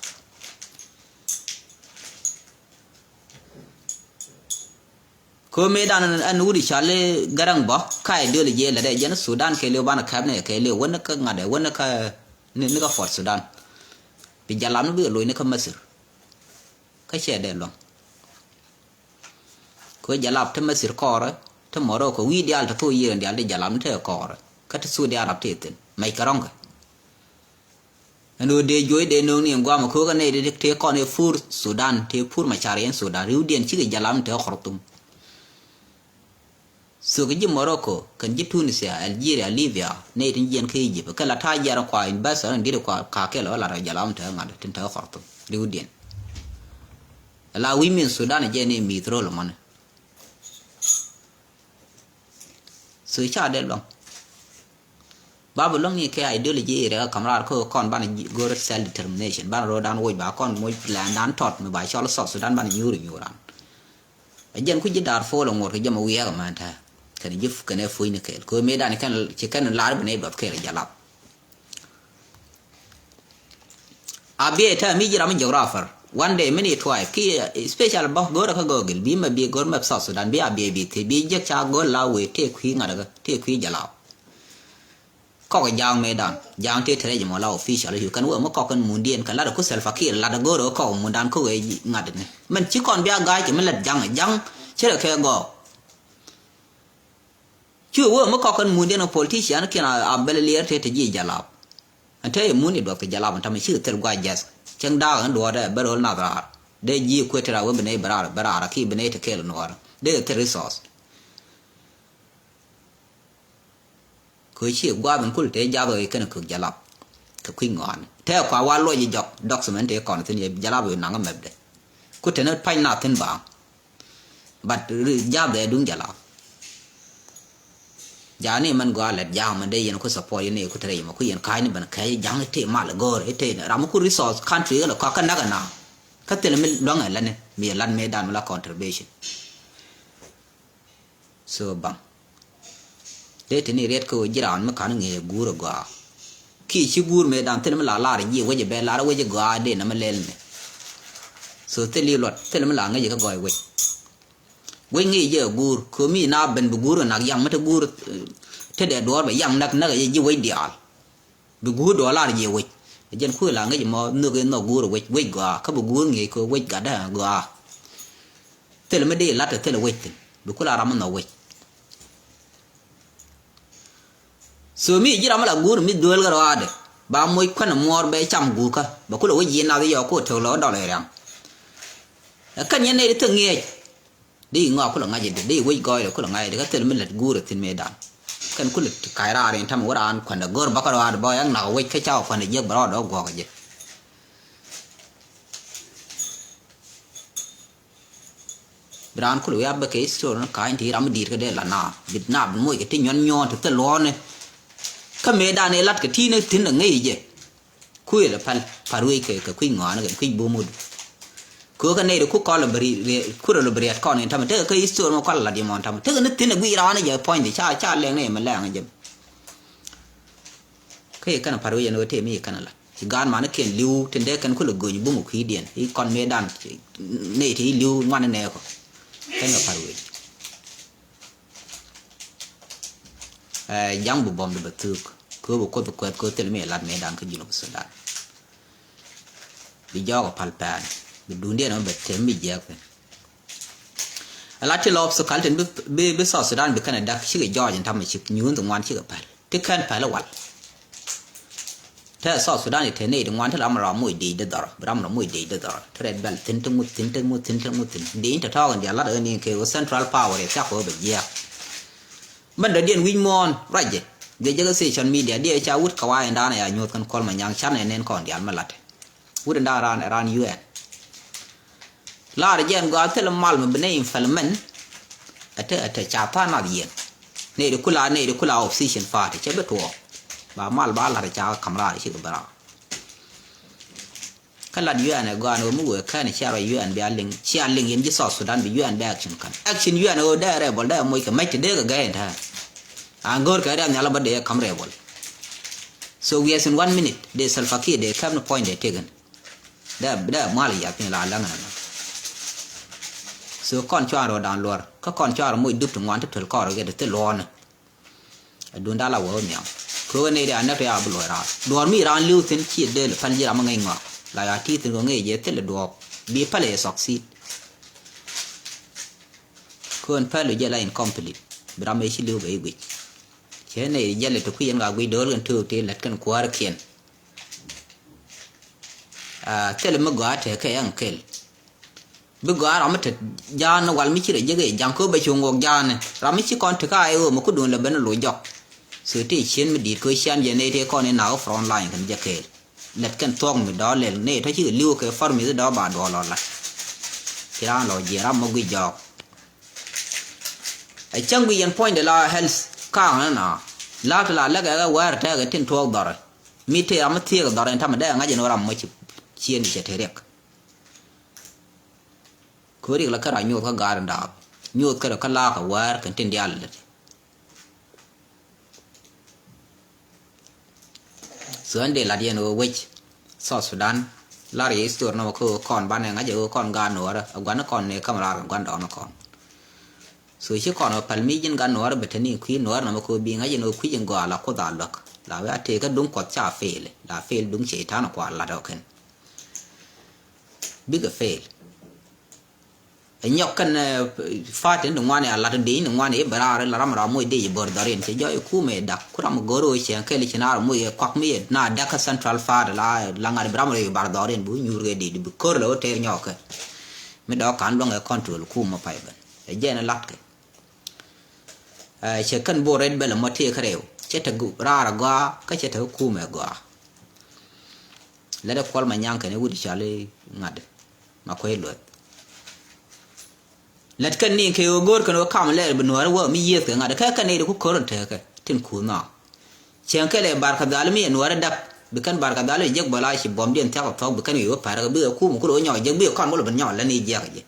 Kö mëëdan ɛn wut i̱ cɔal i̱ Garaŋ bä ka ideology lɛ dee jɛn Sudan kɛ li̱w banɛ kɛp ni kɛ li̱w wän kä ŋa̱t ɛ wän kä ni kä Port Sudan. Jalap ni bikɛ loc ni kä Masir. Kä cɛ dee luäŋ. Kɛ jalap ti Masir kɔɔrɛ, ti Morocco, wi̱i̱ diaal ti thok yiëër in diaal ti jalap ni tekɛ kɔɔrɛ. Kä ti Saudi Arab ti thi̱n. Mɛc kɛ rɔ̱ŋkɛ. Ɛn ɣöö dee juɔc dee nööŋni in guamɛ kɛ ɣöö kɛ nɛy ti tëë kɔn ëë pur Sudan, tëë pur Macar yɛn Sudan. Ri̱wdiɛn cikɛ jalap ni tekɛ Khartoum. Thok ji̱ Morocco, kɛn ji̱ Tunisia, Algeria, Libya, nɛy tin jiɛn kä Egypt. Kɛ la ta̱a̱ jiɛn kua investor in di̱t kua ka kɛl ɣä lat rɔ jalap in te ŋa̱t tin te Khartoum. Ri̱wdiɛn. La wi̱i̱ min Sudan jɛ ni mi̱i̱th rol mɔni. So ca dee luaŋ. Ba bi luäŋ ni kɛ ideology area kam raar kä kɔn banɛ go̱r self determination. Banɛ ro̱o̱dan woc ba kɔn moc land dan tɔt mi ba cɔl South Sudan banɛ nyuur nyuur ran. A jɛn ku ji̱ Darfur la ŋuɔt kɛ jɛ ma wiɛɛk a mɛn tɛ. Kɛn ji̱ kɛn ɛ fucni kɛɛl. Kɛ mëë dan kɛn ci kɛn lar bi nɛ duɔth kɛɛl jalap. A biɛ tɛ mi ji̱ ram mi geographer. One day mini twice ki, eh, special bä go̱rä kä Google bi mɛ bi go̱r map South Sudan bi a biɛ bi thie bi jek ca go̱r la wee tëë kui̱ ŋa̱t kä tëë kui̱ jalap. Kɔk ja̱a̱ŋ mëëdan ja̱a̱ŋ tëë tɛrɛ jɛ mɔ la official yu kɛn wee mi kɔk kɛn mundiɛn kɛ lat ku Salva Kiir lat go̱rä kɔk mundan kä wee ŋa̱t ni. Mɛn ci kɔn bia ga̱a̱c kɛ mi lat ja̱a̱ŋ ja̱a̱ŋ cɛ rɛ kɛ gɔɔk. Cu wee mi kɔk kɛn mundiɛn kɛ politician kiɛn a bɛl liɛr tëë te ji̱ jalap. Ɛn te i̱ mun i̱ duɔth kɛ jalap ɛn tamɛ cikɛ thil gua̱c jɛth. Cäŋ da̱a̱k ɛn duɔɔdɛ bä ro̱l nath raar. Dee ji̱ kuet ti raar wee bi nɛy bɛ raar bɛ raar ki bi nɛy te kɛɛl nuɔɔr. Dee thil resource. Kɛ ci gua̱a̱th in kul te jath ɣöö kɛn kök jalap. Kɛ kui̱ ŋɔaani te kua wa luɔc i̱ jɔk document te kɔn thi̱n yɛ jalap ɣöö naŋ mɛpdɛ. Ku te ni pa̱ny nath thi̱n baaŋ. But jath dee duŋ jalap. Ja̱a̱ni mɛn gɔaa lɛt ja̱a̱ŋ mɛn dee yɛn ku support yɛn i̱ ku te rɛy mɛ ku yɛn ka̱a̱cni ben kɛɛc ja̱a̱ŋ i̱ te mal i̱ go̱o̱r i̱ te ram i̱ ku resource country i̱ lɛ kɔak kä näk ɛ naam. Kä thilɛ mi luäŋ ɛ lätni mi ɛ lat mëëdan mi la contribution. So baŋ dee tini riɛt kä ɣöö ji̱ raan mi ka̱n ŋi̱i̱c ɛ guur ɛ gɔaa. Kiɛ ci guur mëëdan thil mi la lar ji̱ wec ɛ bɛ lar wec ɛ gɔaa dee nɛmɛ lɛl mi. So thil i̱ luɔt thil mi la ŋäc ɛ kä gɔɔy wec. Wec ŋi̱i̱c jɛ ɛ guur kömi na ben bi guur ɛ nak yaŋ mi te guur. Te dee duɔɔr bɛ yaŋ näk näk ɛ jɛ ji̱ wec diaal. Bi guur duɔɔr lar jiɛ wec. Ɛ jɛn kuëë la ŋäc mɔ nhök in nhɔk guur wec wec gɔaa kä bi guur ŋi̱i̱c kɛ wec gatdä gɔaa. Thilɛ mi dee lat ɛ thilɛ wec thi̱n bi ku la ram mi nhɔk wec. So mi ji̱ ram mi la guur mi dhueel kä rɔaadɛ ba moc kuän ɛ muɔɔr bɛ cam guurkä bɛ ku la wec ji̱ nath yɔɔk ku tök lɔ dɔl ɛ riaŋ. Ɛ kän yɛn nɛy di thik ŋiɛc. Di ŋɔak kulɛ ŋa̱c idi di wec gɔɔydɛ kulɛ ŋa̱c idi kä thil mi lät guurɛ thi̱n mëëdan. Kɛn kulɛ ka̱c raar in ta̱mɛ wä raan kuändɛ go̱r bäkä rɔaadɛ bä yak nak wec kä cakɔ kuändɛ jiäk bɛ rɔɔdɛ wä guɔ̱k ɛ jɛ. Bi raan kulɛ wiaa bä kɛ history ni ka̱ny ti ram mi di̱i̱t kä dee la na bi na bi moc kɛ ti nyuɔn nyuɔn ti thil luɔ̱ɔ̱ni. Kä mëëdan ilat kɛ ti̱i̱ni thi̱n ɛ ŋäc jɛ. Kuël ɛ päl pa̱r wec kɛ kɛ kui̱c ŋɔaani kɛ kui̱c bumut. Köökä nɛy ti ku kɔl ɛ bɛ ri- ri- kurɛ lɔ bɛ riɛt kɔn in ta̱mɛ tekɛ kä history mɔ kɔl ɛ lat yɛ mɔn ta̱mɛ tekɛ ni thi̱n ɛ guic raan ɛ jɛ puɔ̱nydɛ ca ca lɛŋ ni mɛ lɛŋ ɛ jɛ. Kä yɛ kɛn ɛ pa̱r wec ɛn ɣöö tëë mi yɛ kɛn ɛ lat ci gaat manikiɛn li̱w tin dee kɛn kulɛ göny bum ɛ kui̱diɛn i̱ kɔn mëëdan nɛy ti i̱ li̱w ŋuan inɛɛkɔ. Kɛn ɛ pa̱r wec. Ɛ ja̱ŋ bi bɔm di bɛ thuk kööb bi kuoth kuɛth kööb thil mi lat mëëdan kä Junub Sudan. Bi jɔɔk ɛ pal pɛn bi duundiɛn ɛ bɛ tem bi jiɛk piny. Ɛ lat ti lɔɔp thok kal tin bi bi South Sudan bi kɛn ɛ dak cikɛ jɔɔc in tamɛ cik nyuun thi ŋuan cikɛ pɛl ti kɛn pɛl ɛ wal. Te South Sudan i̱ te nɛy ti ŋuan ti ram ram moc dec di dhɔr bi ram ram moc dec di dhɔr ti rɛt bɛl thi̱n ti ŋuth thi̱n ti ŋuth thi̱n ti ŋuth thi̱n dec in te tɔɔk in diaal lat ɣän in kɛ wä Central Power yɛ thiak kɛ wä bɛ jiɛɛk. Bän dɔ̱diɛn wi̱c muɔ̱ɔ̱n ruacɛ gɛ jɛ kä social media diɛ ca wut kɛ wa̱a̱ in da̱a̱n ɛ ya nyuɔ̱th kɛn Kuɔl Manyaŋ canɛ nɛn kɔn diaal mi latɛ. Wut in da̱a̱n raan ɛ raan U N. Laar jɛn gɔaa thilɛ mal mi bi nɛ implement. Ɛ te ɛ te ca tha̱a̱ŋ nath yiɛn. Nɛy di kula nɛy di kula opposition party cɛ bi tuɔɔk. Ba mal ba la̱t ɛ ca kä ka̱m raar cikɛ bi raar. Kä lat U N ɛ gɔaa ni ɣöö mi wëë kɛn cia rɔ U N bia liŋ cia liŋ yɛn ji̱ South Sudan bi U N bia action ka̱n action U N ɛ ɣöö dee rebel dee moc kɛ mec ti dee kɛ gɛy in tɛ̱̈ɛ̱̈. An go̱o̱r kɛ riam nhial ɛ bä dee ka̱m rebel. So wiɛth in one minute dee Salva Kiir dee kɛp ni puɔ̱ny dee tëkɛn. Dee dee mual yath piny la läŋ ɛn ɛmɛ. So kɔn cuarɛ rɔ da̱a̱n luɔr kä kɔn cuarɛ moc dup ti ŋuan ti tuel kɔn rɔ kɛ ti thil luɔɔni. Ɛ duun da̱a̱n la wä wä nhiam kɛ ɣöö nɛy dee a näk ti a bi luɔc raar duɔ̱ɔ̱r mi raan li̱w thi̱n ci dee lɛ päl ji̱ ram mi ŋäc ŋɔak. La ya ti thin kɔ ŋi̱i̱c jɛ thilɛ duɔɔk bi pälɛ jɛ succeed. Kön päl jɛ la incomplete bi ram ëë ci li̱w bɛ i̱ guic. Cɛ nɛy jɛl ɛ ti kui̱ yɛn ka guic do̱l kɛn töök ti lät kɛn kuäärkiɛn. Thilɛ mi gɔaa tekɛ ɛŋ kɛl. Bi gɔaa ram mi te ja̱a̱n wal mi ci rɛ jek i̱ ja̱ŋ kä bɛ ci ŋuɔk ja̱a̱n ram mi ci kɔn te ka i̱ ɣöö mi kudun lɛ ben lo jɔk. So tëë cien mi di̱i̱t kä cian jɛ nɛy tëë kɔn i̱ nak ɣä front line kɛn jɛ kɛɛl. Lät kɛn thuɔ̱k mi dɔ̱ lɛl nɛy tɔ̱ cikɛ li̱w kɛ far mi̱th dɔ̱ ba duɔl lɔ lat. Ci raan lɔ jiɛn ram mi guic jɔɔk. Ɛ cäŋ guic yɛn puɔ̱nydɛ la health ka̱a̱ŋ ni na la̱t la läk ɛ ɣä wäär tɛɛk ɛ tin tuɔɔk dhɔrɛ. Mi tëë ram mi thiëëk dhɔrɛ in tamɛ dee ɛ ŋa̱c ɛn ɣä ram mɔ ci cien cɛ te riɛk. Kɛ ɣöö riɛk la kä ra nyoth kä gaat in daap nyoth kä rɛ kä laak ɛ wäär kɛn tin diaal lät. So ɛn dee lat yɛn ɣöö wec South Sudan lar yɛ history nɔmɔ kä ɣöö kɔn banɛ ŋa̱c ɛ ɣöö kɔn gaat nuɔɔrä ɛ gua̱n kɔn ni käm raar kɛ gua̱n dɔɔn kɔn. So ci kɔn ɣöö päl mi ji̱n gaat nuɔɔrä bɛ te ni kui̱ nuɔɔrä nɔmɔ kä ɣöö bi ŋa̱c yɛn ɣöö kui̱ ji̱n gɔaa la kuoth a luäk la wee a tëë kä duŋ kuɔth ca fail la fail duŋ ceitan kuaar lat ɔ kɛn. Bikɛ fail. Ɛ nyɔk kɛn fa̱a̱t in ti ŋuan i̱ a lat in dee in ti ŋuan i̱ bɛ raar in la ram ram moc dee i̱ bär dhɔr in cɛ jɔɔc i̱ kumɛ i̱ dak ku ram go̱r ɣöö cɛ kɛl i̱ ci naar moc i̱ kuak mi i̱ na dak kä central fa̱a̱t la la ŋa̱t bi ram rɛy bar dhɔr in bi wä nyuur kɛ dee di bi kör lɛ wä tɛɛr nyɔk kɛ. Mi dɔɔk ka̱n luäŋ ɛ control kumɛ pay ben ɛ jɛn in latkɛ. Cɛ kɛn bo̱o̱r red bell ɛmɔ tëë kä rɛw cɛ te raar agɔaa kä cɛ te kä kumɛ agɔaa. Lät ɛ kuɔl ma nyaŋ kɛn i̱ wut i̱ cɔal i̱ ŋa̱t ma kuec lueth. Lät kɛn ni kɛ ɣöö go̱o̱r kɛn ɣöö kam lɛɛr bi nuäärä wä mi yiëëth kɛ ŋa̱t kɛ kɛn nɛy ti ku kör in tekä tin kuuth nɔa. Cieŋ kɛl ɛ barkɛ dhali mi yɛ nuäärä däk bi kɛn barkɛ dhali jek bä la ci buɔ̱mdiɛn thia̱k ɛ thuɔ̱k bi kɛn wi̱i̱ wä pärä kɛ bikɛ kum kul ɣöö nyɔk jek bikɛ kɔn bä lɔ ben nyɔk lät ni jiɛk ɛ jɛ.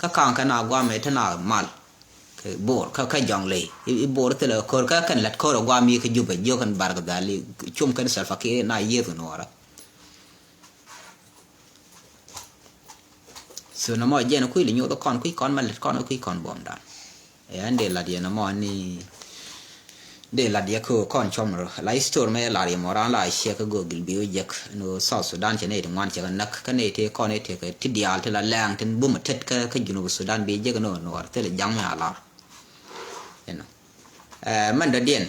Kä ka̱ŋ kɛ na guamɛ te na mal kɛ bo̱o̱r kä kä jɔŋ ley i̱ bo̱o̱r thilɛ kör kä kɛn lät kör ɛ guam yi kä jupɛ jiök kɛn barkɛ dhali cum kɛn Salva Kiir na yiëëth kɛ nuɔɔrä. So nɔmɔ jɛn kui̱ li nyoth kɔn kui̱ kɔn ma lät kɔn kui̱ kɔn buɔmdan. Ɛ ɛn dee lat yɛ nɔmɔ ni dee lat yɛ kä kɔn cuɔm rɔ la history mɛ lar yɛ mɔ ran la ciɛ kä Google bi wä jek ni South Sudan cɛ nɛy ti ŋuan cɛ kɛ näk kä nɛy ti kɔn i̱ ti kɛ ti diaal ti la lɛɛŋ tin bumɛ tet kä kä Junub Sudan bi jek ni wä nuɔr thilɛ jaŋ mi a lar. Inɔ mɛn dɔ̱diɛn.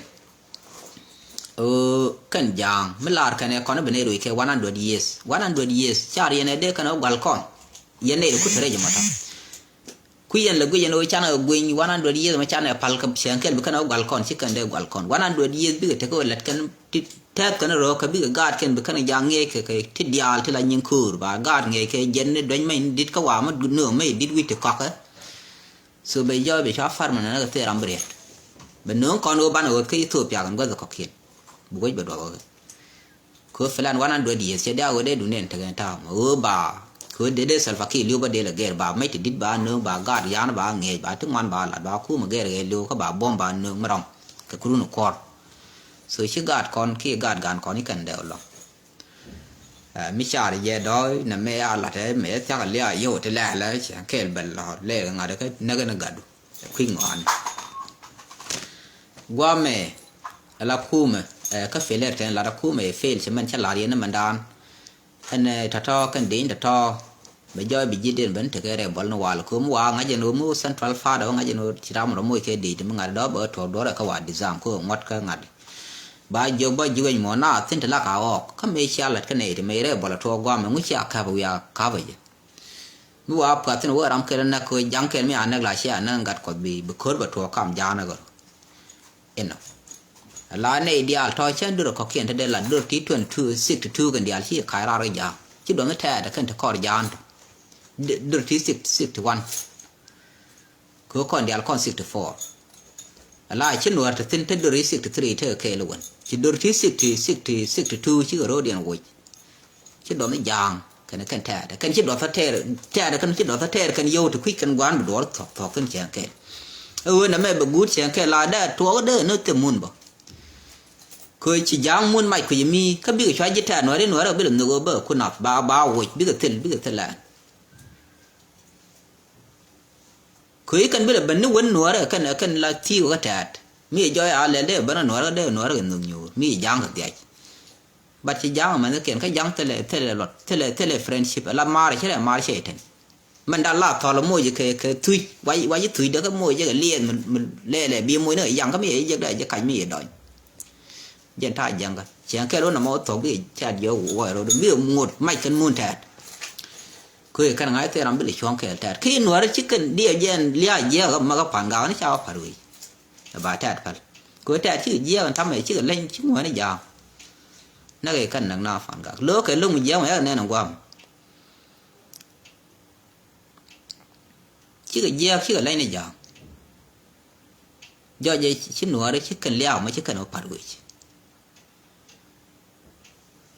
Kɛn ja̱a̱ŋ mi laar kɛn ɛ kɔn bi nɛy ruc kɛ one hundred years, one hundred years car yɛn ɛ dee kɛn ɛ gual kɔn. Yɛn nɛy ri kut rɛc mɔtɔ. Kui̱ yɛn lɛ guic yɛn ɣöö canɛ guiny one hundred years mɛ canɛ pal kɛ cɛŋ kɛl bi kɛn ɛ gual kɔn ci kɛn dee gual kɔn one hundred years bikɛ tekɛ ɣöö lɛt kɛn ti tɛth kɛn röökä bikɛ gaat kɛn bi kɛn ja̱a̱ŋ ŋiɛc kɛ kɛ ti diaal ti la nyiŋ köör ba gaat ŋiɛc kɛ jɛn ni dueny mɛny ni dit kä wa̱a̱ mɛ nööŋ mɛy dit wi̱c ti kɔakɛ. So bɛ jɔɔc bɛ cua far mɛ nɛnɛ kɛ thil ram bi riɛt. Bɛ nööŋ kɔn ɣöö banɛ ɣööth kä Ethiopia kɛn gua̱th kɔ̱kiɛn. Bi wec bɛ duɔth ɣööth. Kɛ ɣöö filan one hundred years cɛ diaak ɣöö dee duŋdiɛn tekɛ ta̱a̱ mɛ ɣöö ba kɛ ɣöö dee dee Salva Kiir li̱w bä dee lɛ gɛr ba mec ti di̱t ba nööŋ ba gaat yan ba ŋiɛc ba ti ŋuan ba lat ba kumɛ gɛr ɣɛɛ li̱w kä ba buɔ̱m ba nööŋ mi rɔm kɛ kurun kuɔr. So ci gaat kɔn kiɛ gaat gan kɔn i̱ kɛn dee ɣöö lɔ̱ŋ. Mi car jɛ dɔ̱ nɛ mɛ a lat ɛ mɛ thiak a liaak yio̱w ti lɛɛlɛ cɛ kɛɛl bɛl lɔ̱r lɛɛk ŋa̱t kä näk ni gatdu. Kui̱ ŋɔ̱a̱n guamɛ ala kumɛ kä failure tɛn lat a kumɛ fail cɛ mɛn cä lat yɛn ni mɛn daan. Ɛn tɔ̱tɔ̱ kɛn diny tɔ̱tɔ̱ bɛ jɔɔc bi ji̱ den ben tekɛ rɛy bɔl ni wal kum wa ŋa̱c ɛn ɣöö mi wä central part ɣä ŋa̱c ɛn ɣöö ci ram rɔ moc kɛ diny ti mi ŋa̱t dɔ̱ bɛ wä tuɔɔk duɔrɛ kä wa design kum ŋuɔ̱t kä ŋa̱t. Ba jiök ba ji̱ wec mɔ na thin ti lak a ɣɔk kä mëë cia lat kä nɛy ti mëë rɛy bɔl a tuɔɔk guam ɛŋu cia ka̱p wiaa ka̱p a jɛ. Mi wa puath thin wee ram kɛl näk kɛ ja̱ŋ kɛl mi a näk la cia näk gat kuɔth bi bi ko̱r bɛ tuɔɔk kam ja̱a̱n ɛ gɔr. Inɔ la nɛy diaal tɔ cä dör kɔ̱kiɛn te dee la dör ti twenty two sixty two kɛn diaal ci ka̱c raar kɛ ja̱a̱ŋ ci duɔth ni tɛɛt kɛn ti kɔr ja̱a̱n tɔ. Dör ti sixty sixty one. Kɛ kɔn diaal kɔn sixty four. Ala ci nuäär te thi̱n te dor i̱ sixty three te kɛɛl i̱ wän ci dor ti sixty sixty sixty two cikɛ ro̱o̱diɛn woc. Ci dɔth i̱ ja̱a̱ŋ kɛn kɛn tɛɛrɛ kɛn ci dɔth tɛɛrɛ tɛɛrɛ kɛn ci dɔth tɛɛrɛ kɛn yio̱w te kui̱c kɛn gua̱a̱n bi duɔɔr thɔk thɔk thi̱n cɛɛŋ kɛɛl. Ɛ ɣöö nɛmɛ bɛ guut cɛɛŋ kɛɛl la dee tuɔɔk dee ni thim mun bä. Kɛ ci ja̱a̱ŋ mun mac kui̱c mi kä bikɛ cua ji̱ tɛɛr nuäär i̱ nuäär ɛ bi lɛ nhök ɣöö bä ku nath ba ba woc bikɛ thil bikɛ thil lɛɛn. Köi kɛn bi lɛ ben ni wen nuɔɔrɛ kɛn kɛn la thi̱i̱k kä tɛ̈t mi jɔɔc a lɛl dee ben nuɔɔrɛ dee nuɔɔrɛ kɛ nhök nyuur mi ja̱a̱ŋ kɛ dhiac. But ci ja̱ŋ mɛn kiɛn kä ja̱ŋ thilɛ, thilɛ luɔt, thilɛ, thilɛ friendship. La maar ci rɛ maar cɛ iten. Mɛn da la thɔl moc kɛ, kɛ thuc. Wa, wa ci thuc de kä moc kɛ liɛth mi, mi lɛlɛ bi moc ni kɛ ja̱ŋ kä mi yɛ jek da jɛ kac mi yɛ dɔny. Jɛn ta̱a̱ ja̱ŋ kä cɛ kɛl wä nɔmɔ thɔk bi cat jɛ wä rɔ bi ŋot mac kɛn mun tɛt. Kö kɛn ŋa̱c thil ram bi lɛ cuɔ̱ŋ kɛɛl tɛt ki nuäri ci kɛn diɛ jɛn lia̱a̱ jiɛk ma kä pan gak ni ca wä par wei. Ɛ ba tɛt päl kö tɛt cikɛ jiɛk ɛn tamɛ cikɛ leny ci ŋuäni ja̱a̱ŋ. Näk kɛ kɛn näk na pan gak lo̱k kɛ lo̱ŋ jiɛk mɛ yak nɛn ɛn gua̱a̱m. Cikɛ jiɛɛk cikɛ lɛny ni ja̱a̱ŋ. Jɔc jɛ ci nuɔɔri ci kɛn liaak mɔ ci kɛn wä pat wec.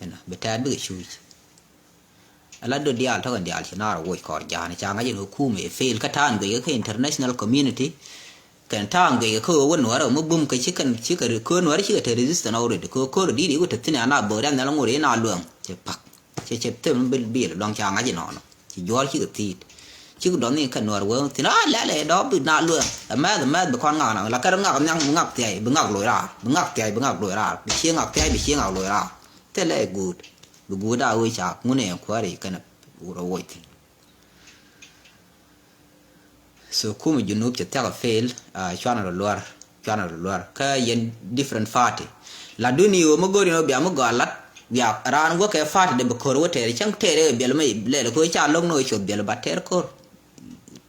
Inɔ bi tɛɛt bikɛ cuuc. Ala dot diaal tɔkɛn diaal ci naar woc kɔɔr ja̱a̱n ca ŋa̱c in wä kuumɛ fail kä ta̱a̱n guic kä international community. Kɛn ta̱a̱n guic kä wä nuɔɔri wä mi bum kä ci kɛn ci kɛ ri kä nuɔɔri ci kɛ te resistance already kä kä ri di̱i̱t i̱ wä te thi̱n ana bo̱o̱r an nhɛl ŋot in a luɛŋ cɛ pak. Cɛ cɛ them bi bil luaŋ ca ŋa̱c inɔnɔ ci juɔ̱ɔ̱r cikɛ thi̱i̱t. Cikɛ dɔn ni kɛ nuɔr wee thi̱n a lɛl ɛ dɔ̱p bi na luɛŋ ɛ mɛth ɛ mɛth bi kɔn ŋak na la kɛr ŋak nhiaŋ bi ŋak thia̱y bi ŋak loc raar bi ŋak thia̱y bi ŋak loc raar bi cie ŋak thia̱y bi cie ŋak loc raar. Thilɛ ɛ guut bi guut a wee ca ŋun ɛ kuäär i̱ kɛn wurɛ woc thi̱n. So kumɛ Junub cɛ thia̱k a fail. Cuanɛ rɔ luär cuanɛ rɔ luär kä yɛn different party. La duni ɣöö mi go̱r in ɣöö bia mi gɔaa lat bia raan wä kɛ party de bi ko̱r wä tɛɛr cäŋ tɛɛr ɣöö biɛl mi lɛl ko̱ ca lo̱k ni ɣöö cuɔth biɛl ba tɛɛr ko̱r.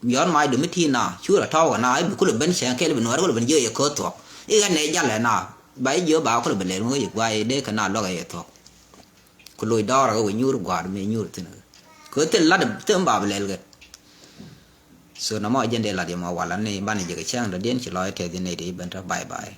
Yɔn mac dumi ti na cu rɔ tɔw kɛ na i̱ bi kulɛ ben cɛŋ kɛl bi nuäär kulɛ ben jiö yɛ ko̱r thuɔ̱k. I̱ ɣän nɛ jalɛ na ba i̱ jiö ba kulɛ ben lɛl ŋöö yɛ guay dee kɛ na luäk ɛ yɛ thuɔ̱k. Ku loc dɔɔr ɛ wä nyuur gua̱a̱r mi nyuur thi̱n ɛ kɛ thil lat thil ba bi lɛl kɛ. So nɔmɔ jɛn dee lat yɛ mɔ wala ni banɛ jɛ kɛ cäŋ dɔ̱diɛn ci lɔc tɛth in nɛy ti ben tɔ bye bye.